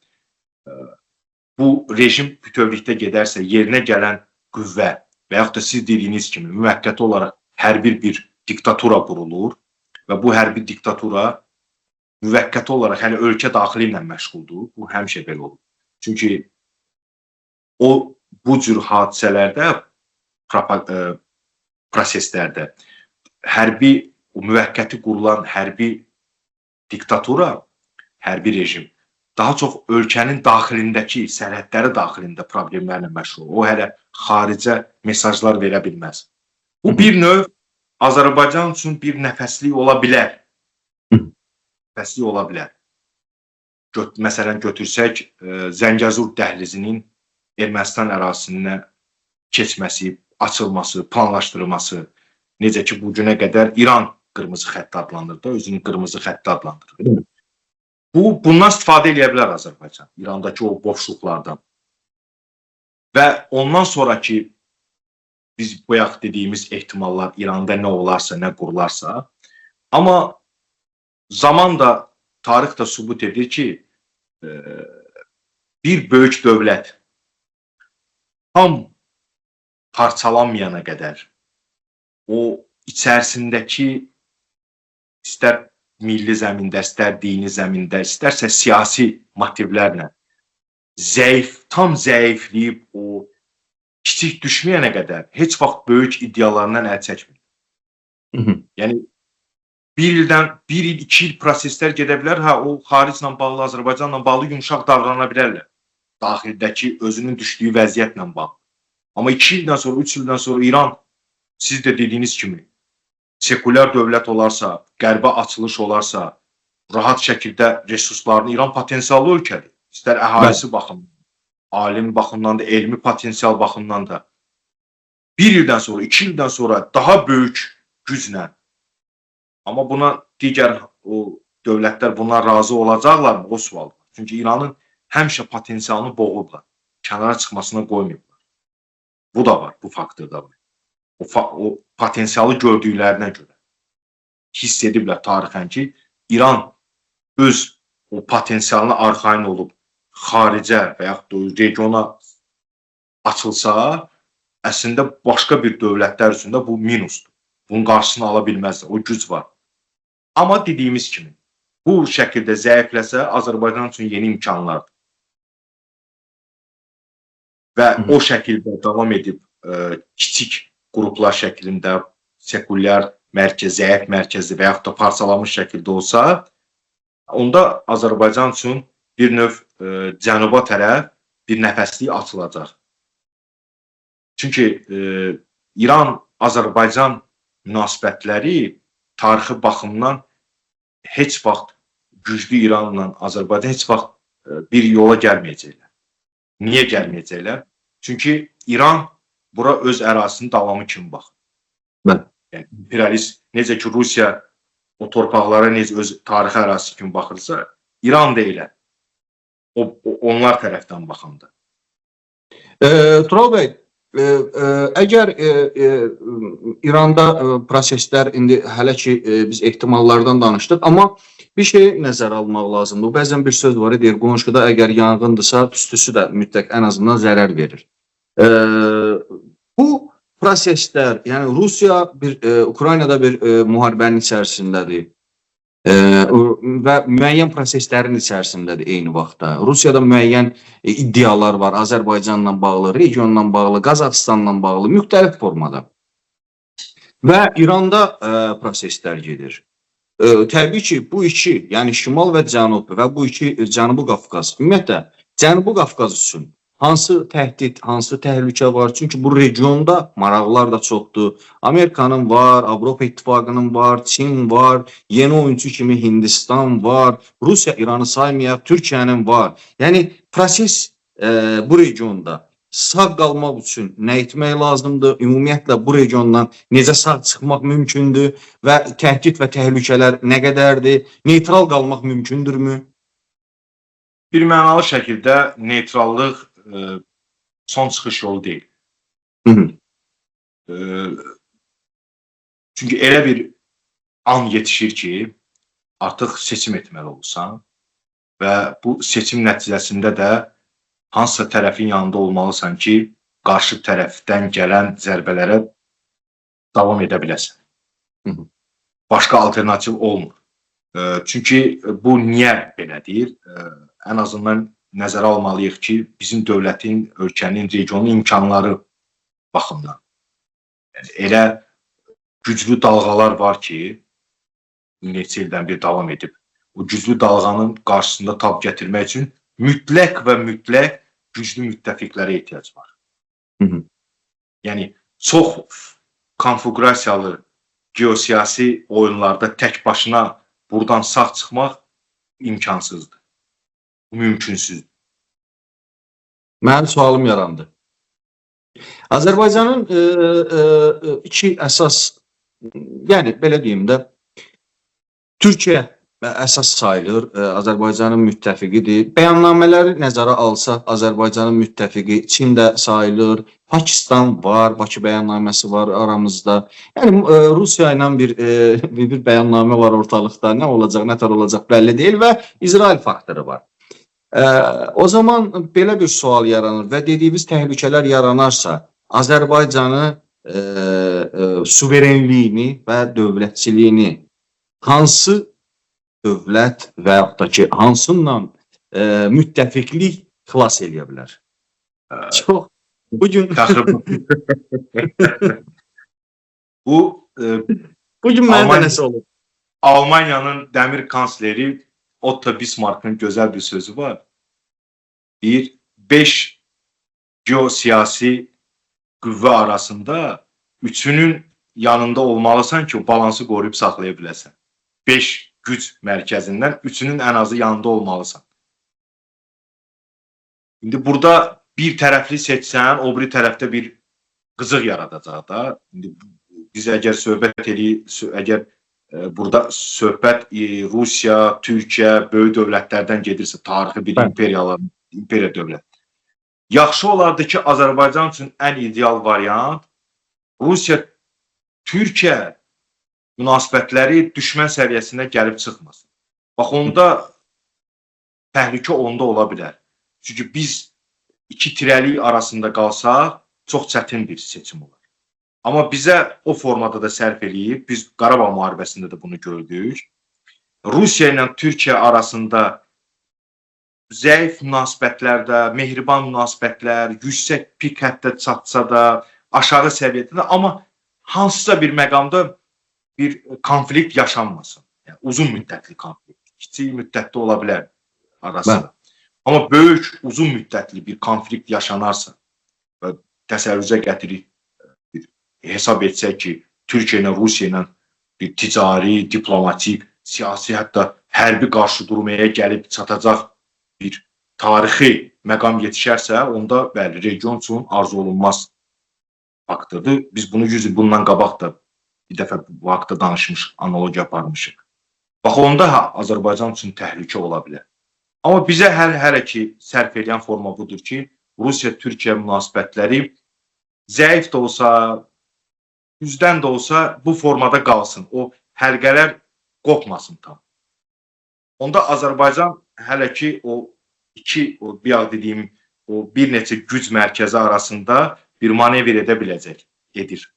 bu rejim bütövlükdə gedərsə, yerinə gələn qüvvə və yaxud da siz dediyiniz kimi müvəqqəti olaraq hərbi bir diktatura qurulur və bu hərbi diktatura müvəqqəti olaraq hələ ölkə daxili ilə məşğuldur. Bu həmişə belə olur. Çünki o bu cür hadisələrdə, proseslərdə hərbi, o müvəqqəti qurulan hərbi diktatura, hərbi rejim daha çox ölkənin daxilindəki, sərhədləri daxilində problemlərlə məşğul olur. O hələ xaricə mesajlar verə bilməz. Bu bir növ Azərbaycan üçün bir nəfəslik ola bilər. Nəfəslik ola bilər. Məsələn, götürsək Zəngəzur dəhlizinin Ermənistan ərazisinə keçməsi, açılması, planlaşdırılması, necə ki bu günə qədər İran qırmızı xətti adlandırır da, özünü qırmızı xətti adlandırır. Bundan istifadə eləyə bilər Azərbaycan, İrandakı o boşluqlardan. Və ondan sonraki biz bayaq dediyimiz ehtimallar İranda nə olarsa, nə qurularsa, amma zaman da, tarix da sübut edir ki, bir böyük dövlət tam parçalanmayana qədər o içərisindəki istər milli zəmində, istər dini zəmində, istərsə siyasi motivlərlə tam zəifləyib o kiçik düşməyənə qədər heç vaxt böyük iddialarından əl çəkmir. Yəni bir ildən bir il, 2 il proseslər gedə bilər. Hə, o xariclə bağlı, Azərbaycanla bağlı yumşaq davrana bilərlər. Daxildəki özünün düşdüyü vəziyyətlə bağlı. Amma 2 ildən sonra, 3 ildən sonra İran, siz də dediyiniz kimi, sekulyar dövlət olarsa, qərbə açılış olarsa, rahat şəkildə resurslarını, İran potensiallı ölkədir. İstər əhalisi baxımından, alim baxımından da, elmi potensial baxımından da. Bir ildən sonra, 2 ildən sonra daha böyük güclə, amma buna digər o dövlətlər buna razı olacaqlarmı? O sual var. Çünki İranın həmişə potensialını boğublar. Kənara çıxmasına qoymayıblar. Bu da var, bu faktor da var. O potensialı gördüklərinə görə hiss ediblər tarixən ki, İran öz o potensialına arxayın olub xaricə və yaxud da regiona açılsa, Əslində başqa bir dövlətlər üçün də bu minusdur. Bunun qarşısını ala bilməzlər. O güc var. Amma dediyimiz kimi bu şəkildə zəifləsə Azərbaycan üçün yeni imkanlardır. Və o şəkildə davam edib kiçik qruplar şəklində sekulyar mərkəz, zəif mərkəzli və yaxud da parçalanmış şəkildə olsa, onda Azərbaycan üçün bir növ cənuba tərəf bir nəfəslik açılacaq. Çünki İran-Azərbaycan münasibətləri tarixi baxımdan heç vaxt güclü İranla Azərbaycan heç vaxt bir yola gəlməyəcəklər. Niyə gəlməyəcəklər? Çünki İran bura öz ərazisinin davamı kimi baxır. Bəli. Yəni imperialist, necə ki Rusiya o torpaqlara necə öz tarixi ərazisi kimi baxırsa, İran da elə. Onlar tərəfdən baxanda. Tural bəy, əgər İranda proseslər indi hələ ki biz ehtimallardan danışdıq, amma bir şey nəzərə almaq lazımdır. Bəzən bir söz var, deyir, qonşuda əgər yanğındırsa, tüstüsü də mütləq ən azından zərər verir. Bu proseslər, yəni Rusiya bir Ukraynada bir müharibənin içərisindədir. Və müəyyən proseslərin içərisindədir eyni vaxtda. Rusiyada müəyyən iddialar var Azərbaycanla bağlı, regionla bağlı, Qazaxıstanla bağlı, müxtəlif formada. Və İranda proseslər gedir. Təbii ki, bu iki, yəni şimal və cənub və bu iki Cənubi Qafqaz, ümumiyyətlə Cənubi Qafqaz üçün hansı təhdid, hansı təhlükə var? Çünki bu regionda maraqlar da çoxdur. Amerikanın var, Avropa İttifaqının var, Çin var, yeni oyunçu kimi Hindistan var, Rusiya İranı saymayaq, Türkiyənin var. Yəni proses bu regionda sağ qalmaq üçün nə etmək lazımdır? Ümumiyyətlə bu regiondan necə sağ çıxmaq mümkündür və təhdid və təhlükələr nə qədərdir? Neytral qalmaq mümkündürmü? Bir mənalı şəkildə neytrallıq son çıxış yolu deyil. Çünki elə bir an yetişir ki, artıq seçim etməli olursan və bu seçim nəticəsində də hansısa tərəfin yanında olmalısan ki, qarşı tərəfdən gələn zərbələrə davam edə biləsən. Başqa alternativ olmur. Çünki bu niyə belədir? Ən azından nəzərə almalıyıq ki, bizim dövlətin, ölkənin, regionun imkanları baxımından. Yəni, elə güclü dalğalar var ki, neçə ildən bir davam edib. O güclü dalğanın qarşısında tab gətirmək üçün mütləq və mütləq güclü müttəfiqlərə ehtiyac var. Yəni, çox konfigurasiyalı geosiyasi oyunlarda tək başına buradan sağ çıxmaq imkansızdır. Bu mümkünsüzdür. Mənim sualım yarandı. Azərbaycanın iki əsas, yəni belə deyim də, Türkiyə əsas sayılır, Azərbaycanın müttəfiqidir. Bəyannamələri nəzərə alsaq, Azərbaycanın müttəfiqi Çin də sayılır, Pakistan var, Bakı bəyannaməsi var aramızda. Yəni Rusiya ilə bir bəyannamə var ortalıqda. Nə olacaq, nə tər olacaq bəlli deyil və İsrail faktoru var. O zaman belə bir sual yaranır və dediyimiz təhlükələr yaranarsa, Azərbaycanı suverenliyini və dövlətçiliyini hansı dövlət və yaxud da ki, hansınla müttəfiqlik xilas eləyə bilər? Çox bugün Bu bugün mənə də nəsə olub. Almaniyanın dəmir kansleri Otto Bismarck'ın gözəl bir sözü var. Deyir, 5 geosiyasi qüvvə arasında üçünün yanında olmalısan ki, o balansı qoruyub saxlaya biləsən. 5 güc mərkəzindən üçünün ən azı yanında olmalısan. İndi burada bir tərəfli seçsən, o biri tərəfdə bir qızıq yaradacaq da. İndi biz əgər söhbət eləyik, əgər burada söhbət Rusiya, Türkiyə, böyük dövlətlərdən gedirsə, tarixi bir imperiyalar, imperiya dövlət. Yaxşı olardı ki, Azərbaycan üçün ən ideal variant Rusiya, Türkiyə münasibətləri düşmən səviyyəsinə gəlib çıxmasın. Bax onda təhlükə onda ola bilər. Çünki biz iki tirəlik arasında qalsaq, Çox çətin bir seçim olar. Amma bizə o formada da sərf eləyib, biz Qarabağ müharibəsində də bunu gördük. Rusiya ilə Türkiyə arasında zəif münasibətlərdə, mehriban münasibətlər, yüksək pik həddə çatsa da, aşağı səviyyədə də, amma hansısa bir məqamda bir konflikt yaşanmasın. Yəni uzun müddətli konflikt, kiçik müddətli ola bilər arasında. Bəli. Amma böyük, uzun müddətli bir konflikt yaşanarsa və təsəvvürünüzə gətirik, bir hesab etsək ki, Türkiyə ilə Rusiya ilə bir ticari, diplomatik, siyasi, hətta hərbi qarşı durmaya gəlib çatacaq bir tarixi məqam yetişərsə, onda bəli, region üçün arzu olunmaz faktordur. Biz bunu 100 il bundan qabaq da bir dəfə bu haqda danışmış, analogiya aparmışıq. Bax onda ha, Azərbaycan üçün təhlükə ola bilər. Amma bizə hələ ki sərf edən forma budur ki, Rusiya-Türkiyə münasibətləri zəif də olsa, üzdən də olsa bu formada qalsın. O həlqələr qopmasın tam. Onda Azərbaycan hələ ki o iki, o bir dediyim o bir neçə güc mərkəzi arasında bir manevr edə biləcək, edir.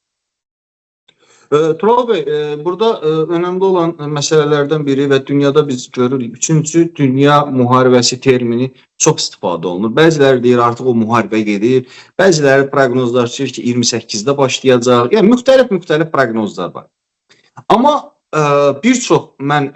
Tural bəy, burada önəmli olan məsələlərdən biri və dünyada biz görürük, üçüncü dünya müharibəsi termini çox istifadə olunur. Bəziləri deyir artıq o müharibə gedir, bəziləri proqnozlar deyir ki 28-də başlayacaq. Yəni müxtəlif proqnozlar var. Amma bir çox mən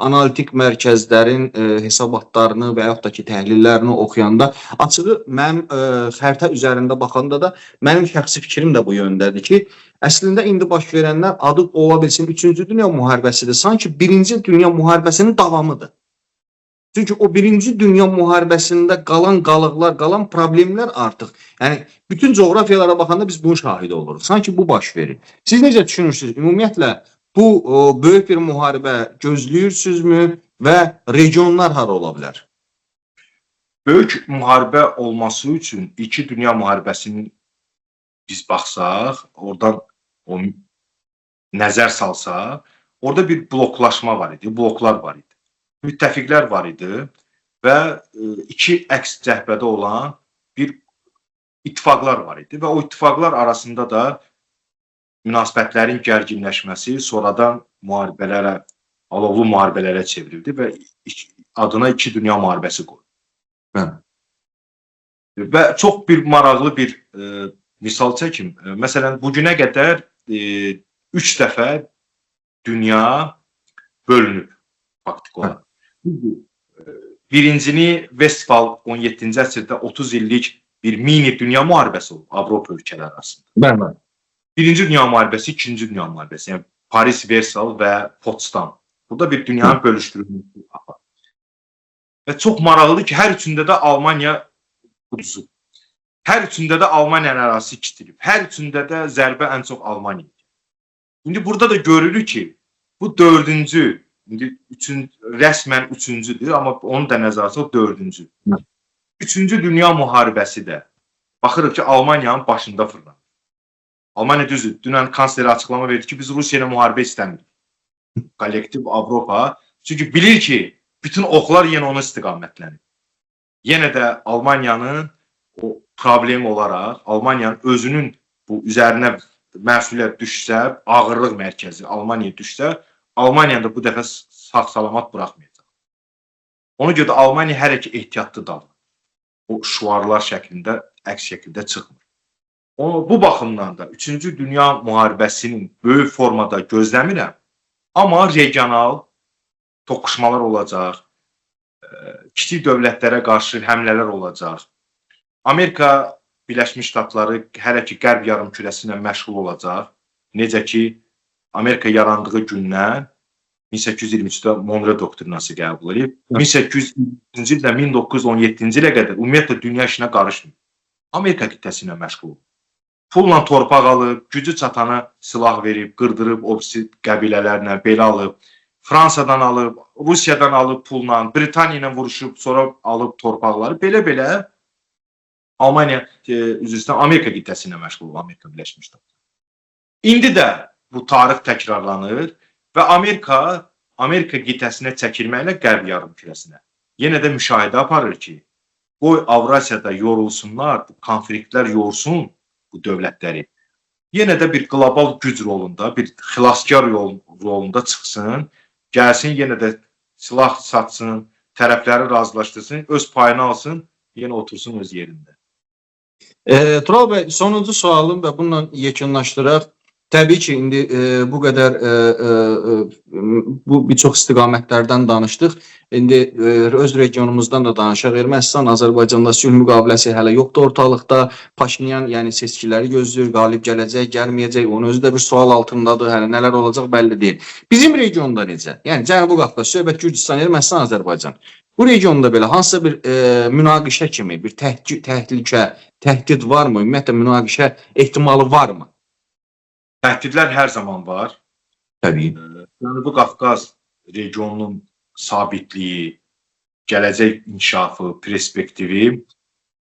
analitik mərkəzlərin hesabatlarını və yaxud da ki təhlillərini oxuyanda açığı mənim xəritə üzərində baxanda da mənim şəxsi fikrim də bu yöndədir ki, əslində indi baş verənlər adı ola bilsin 3-cü dünya müharibəsidir. Sanki 1-ci dünya müharibəsinin davamıdır. Çünki o 1-ci dünya müharibəsində qalan qalıqlar, qalan problemlər artıq, yəni bütün coğrafiyalara baxanda biz bunun şahidi oluruq. Sanki bu baş verir. Siz necə düşünürsünüz? Ümumiyyətlə bu böyük bir müharibə gözləyirsizmi və regionlar hara ola bilər? Böyük müharibə olması üçün iki dünya müharibəsinin biz baxsaq, oradan o nəzər salsaq, orada bir bloklaşma var idi, bloklar var idi. Müttəfiqlər var idi və iki əks cəbhədə olan bir ittifaqlar var idi və o ittifaqlar arasında da münasibətlərin gərginləşməsi sonradan müharibələrə, alovlu müharibələrə çevrildi və adına iki dünya müharibəsi qoyuldu. Bəli. Və çox bir maraqlı bir misal çəkim. Məsələn, bugünə qədər 3 dəfə dünya bölünüb faktiki olaraq. Birincini Westfal 17-ci əsrdə 30 illik bir mini dünya müharibəsi olub Avropa ölkələri arasında. Bəli. Birinci Dünya müharibəsi, İkinci Dünya müharibəsi, yəni Paris, Versal və Potsdam. Burada bir dünyanın bölüşdürülməsi var. Və çox maraqlıdır ki, hər üçündə də Almaniya uduzub. Hər üçündə də Almaniyanın ərazisi kitilib. Hər üçündə də zərbə ən çox Almaniyaya. İndi burada da görülür ki, bu dördüncü, indi rəsmən üçüncüdür, amma onu da nəzərə alsaq dördüncü. Üçüncü Dünya müharibəsi də baxırıq ki, Almaniyanın başında fırlanır. Almaniya düzdür, dünən kansleri açıqlama verdi ki, biz Rusiya ilə müharibə istəmirik. Kollektiv Avropa. Çünki bilir ki, bütün oxlar yenə ona istiqamətlənir. Yenə də Almaniyanın o problemi olaraq, Almaniyanın özünün bu üzərinə məsuliyyət düşsə, ağırlıq mərkəzi Almaniyaya düşsə, Almaniyanı da bu dəfə sağ-salamat buraxmayacaq. Ona görə də Almaniya hələ ki ehtiyatlı davranır. O şüarlar şəklində, əks şəkildə çıxmır. Bu baxımdan da 3-cü Dünya müharibəsinin böyük formada gözləmirəm, amma regional toqquşmalar olacaq, kiçik dövlətlərə qarşı həmlələr olacaq. Amerika Birləşmiş Ştatları hələ ki Qərb yarımkürəsi ilə məşğul olacaq. Necə ki Amerika yarandığı gündən 1823-də Monroe doktrinası qəbul edib. 1800-cü ildən 1917-ci ilə qədər ümumiyyətlə dünya işinə qarışmır. Amerika qitəsi ilə məşğul olur. Pulla torpaq alıb, gücü çatana silah verib, qırdırıb o birisi qəbilələrlə belə alıb, Fransadan alıb, Rusiyadan alıb pulla, Britaniya ilə vuruşub, sonra alıb torpaqları. Belə-belə Almaniya, üzr istəyirəm, Amerika qitəsi ilə məşğul olur, Amerika Birləşmiş Ştatları. İndi də bu tarix təkrarlanır və Amerika qitəsinə çəkilməklə Qərb yarımkürəsinə yenə də müşahidə aparır ki, Qoy Avrasiyada yorulsunlar, bu konfliktlər yorsun bu dövlətləri. Yenə də bir qlobal güc rolunda, bir xilaskar rolunda çıxsın, gəlsin yenə də silah satsın, tərəfləri razılaşdırsın, öz payını alsın, yenə otursun öz yerində. Tural bəy, sonuncu sualım və bununla yekunlaşdıraq. Təbii ki, indi bu qədər bu bir çox istiqamətlərdən danışdıq. İndi öz regionumuzdan da danışaq. Ermənistan Azərbaycanda sülh müqaviləsi hələ yoxdur ortalıqda. Paşinyan yəni seçkiləri gözləyir, qalib gələcək, gəlməyəcək. Onun özü də bir sual altındadır. Hələ nələr olacaq bəlli deyil. Bizim regionda necə? Yəni Cənubi Qafqaz, söhbət Gürcüstan, Ermənistan, Azərbaycan. Bu regionda belə hansısa bir münaqişə kimi, bir təhlükə, təhdid varmı? Ümumiyyətlə münaqişə ehtimalı varmı? Təhdidlər hər zaman var. Təbii. Cənubi Qafqaz regionunun sabitliyi, gələcək inkişafı, perspektivi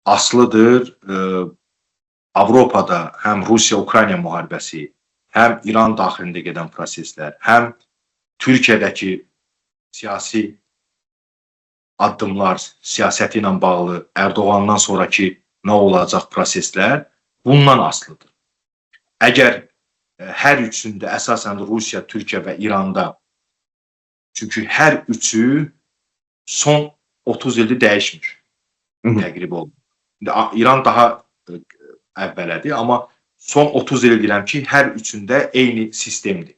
asılıdır. Avropada həm Rusiya-Ukrayna müharibəsi, həm İran daxilində gedən proseslər, həm Türkiyədəki siyasi addımlar, siyasəti ilə bağlı Ərdoğandan sonrakı nə olacaq proseslər bundan asılıdır. Əgər hər üçündə əsasən Rusiya, Türkiyə və İranda, çünki hər üçü son 30 ildir dəyişmir. Təqribən oldu. İran daha əvvələdir, amma son 30 il deyirəm ki, hər üçündə eyni sistemdir.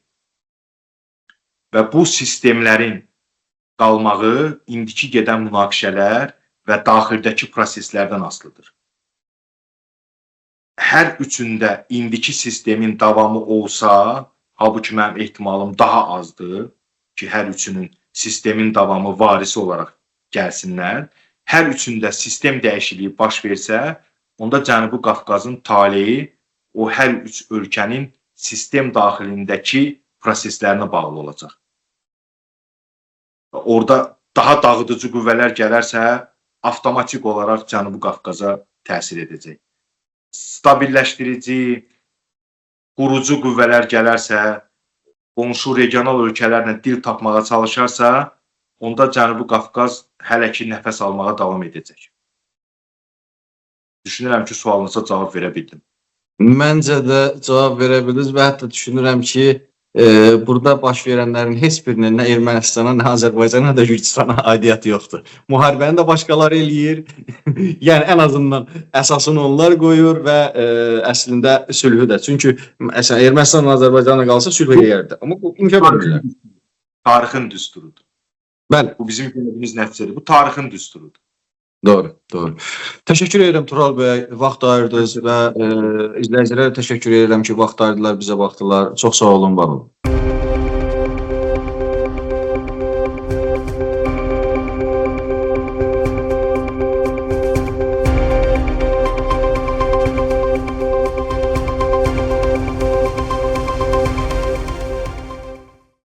Və bu sistemlərin qalmağı indiki gedən münaqişələr və daxildəki proseslərdən asılıdır. Hər üçündə indiki sistemin davamı olsa, halbuki mənim ehtimalım daha azdır ki, hər üçünün sistemin davamı varisi olaraq gəlsinlər. Hər üçündə sistem dəyişikliyi baş versə, onda Cənubi Qafqazın taleyi o hər üç ölkənin sistem daxilindəki proseslərinə bağlı olacaq. Orada daha dağıdıcı qüvvələr gələrsə, avtomatik olaraq Cənubi Qafqaza təsir edəcək. Stabilləşdirici, qurucu qüvvələr gələrsə, qonşu regional ölkələrlə dil tapmağa çalışarsa, onda Cənubi Qafqaz hələ ki nəfəs almağa davam edəcək. Düşünürəm ki, sualınıza cavab verə bildim. Məncə də cavab verə bildiniz və hətta düşünürəm ki, burada baş verənlərin heç birinin nə Ermənistana, nə Azərbaycana, nə də Gürcüstana aidiyyəti yoxdur. Müharibəni də başqaları eləyir. Yəni ən azından əsasını onlar qoyur və əslində sülhü də. Çünki məsələn Ermənistanla Azərbaycanla qalsa sülh eləyərdi. Amma bu inkar edirlər. Tarixin düsturudur. Bəli. Bu bizim gördüyümüz nəticədir. Bu tarixin düsturudur. Doğru, doğru. Təşəkkür edirəm Tural bəy, vaxt ayırdınız və izləyicilərə təşəkkür edirəm ki, vaxt ayırdılar, bizə baxdılar. Çox sağ olun, var olun.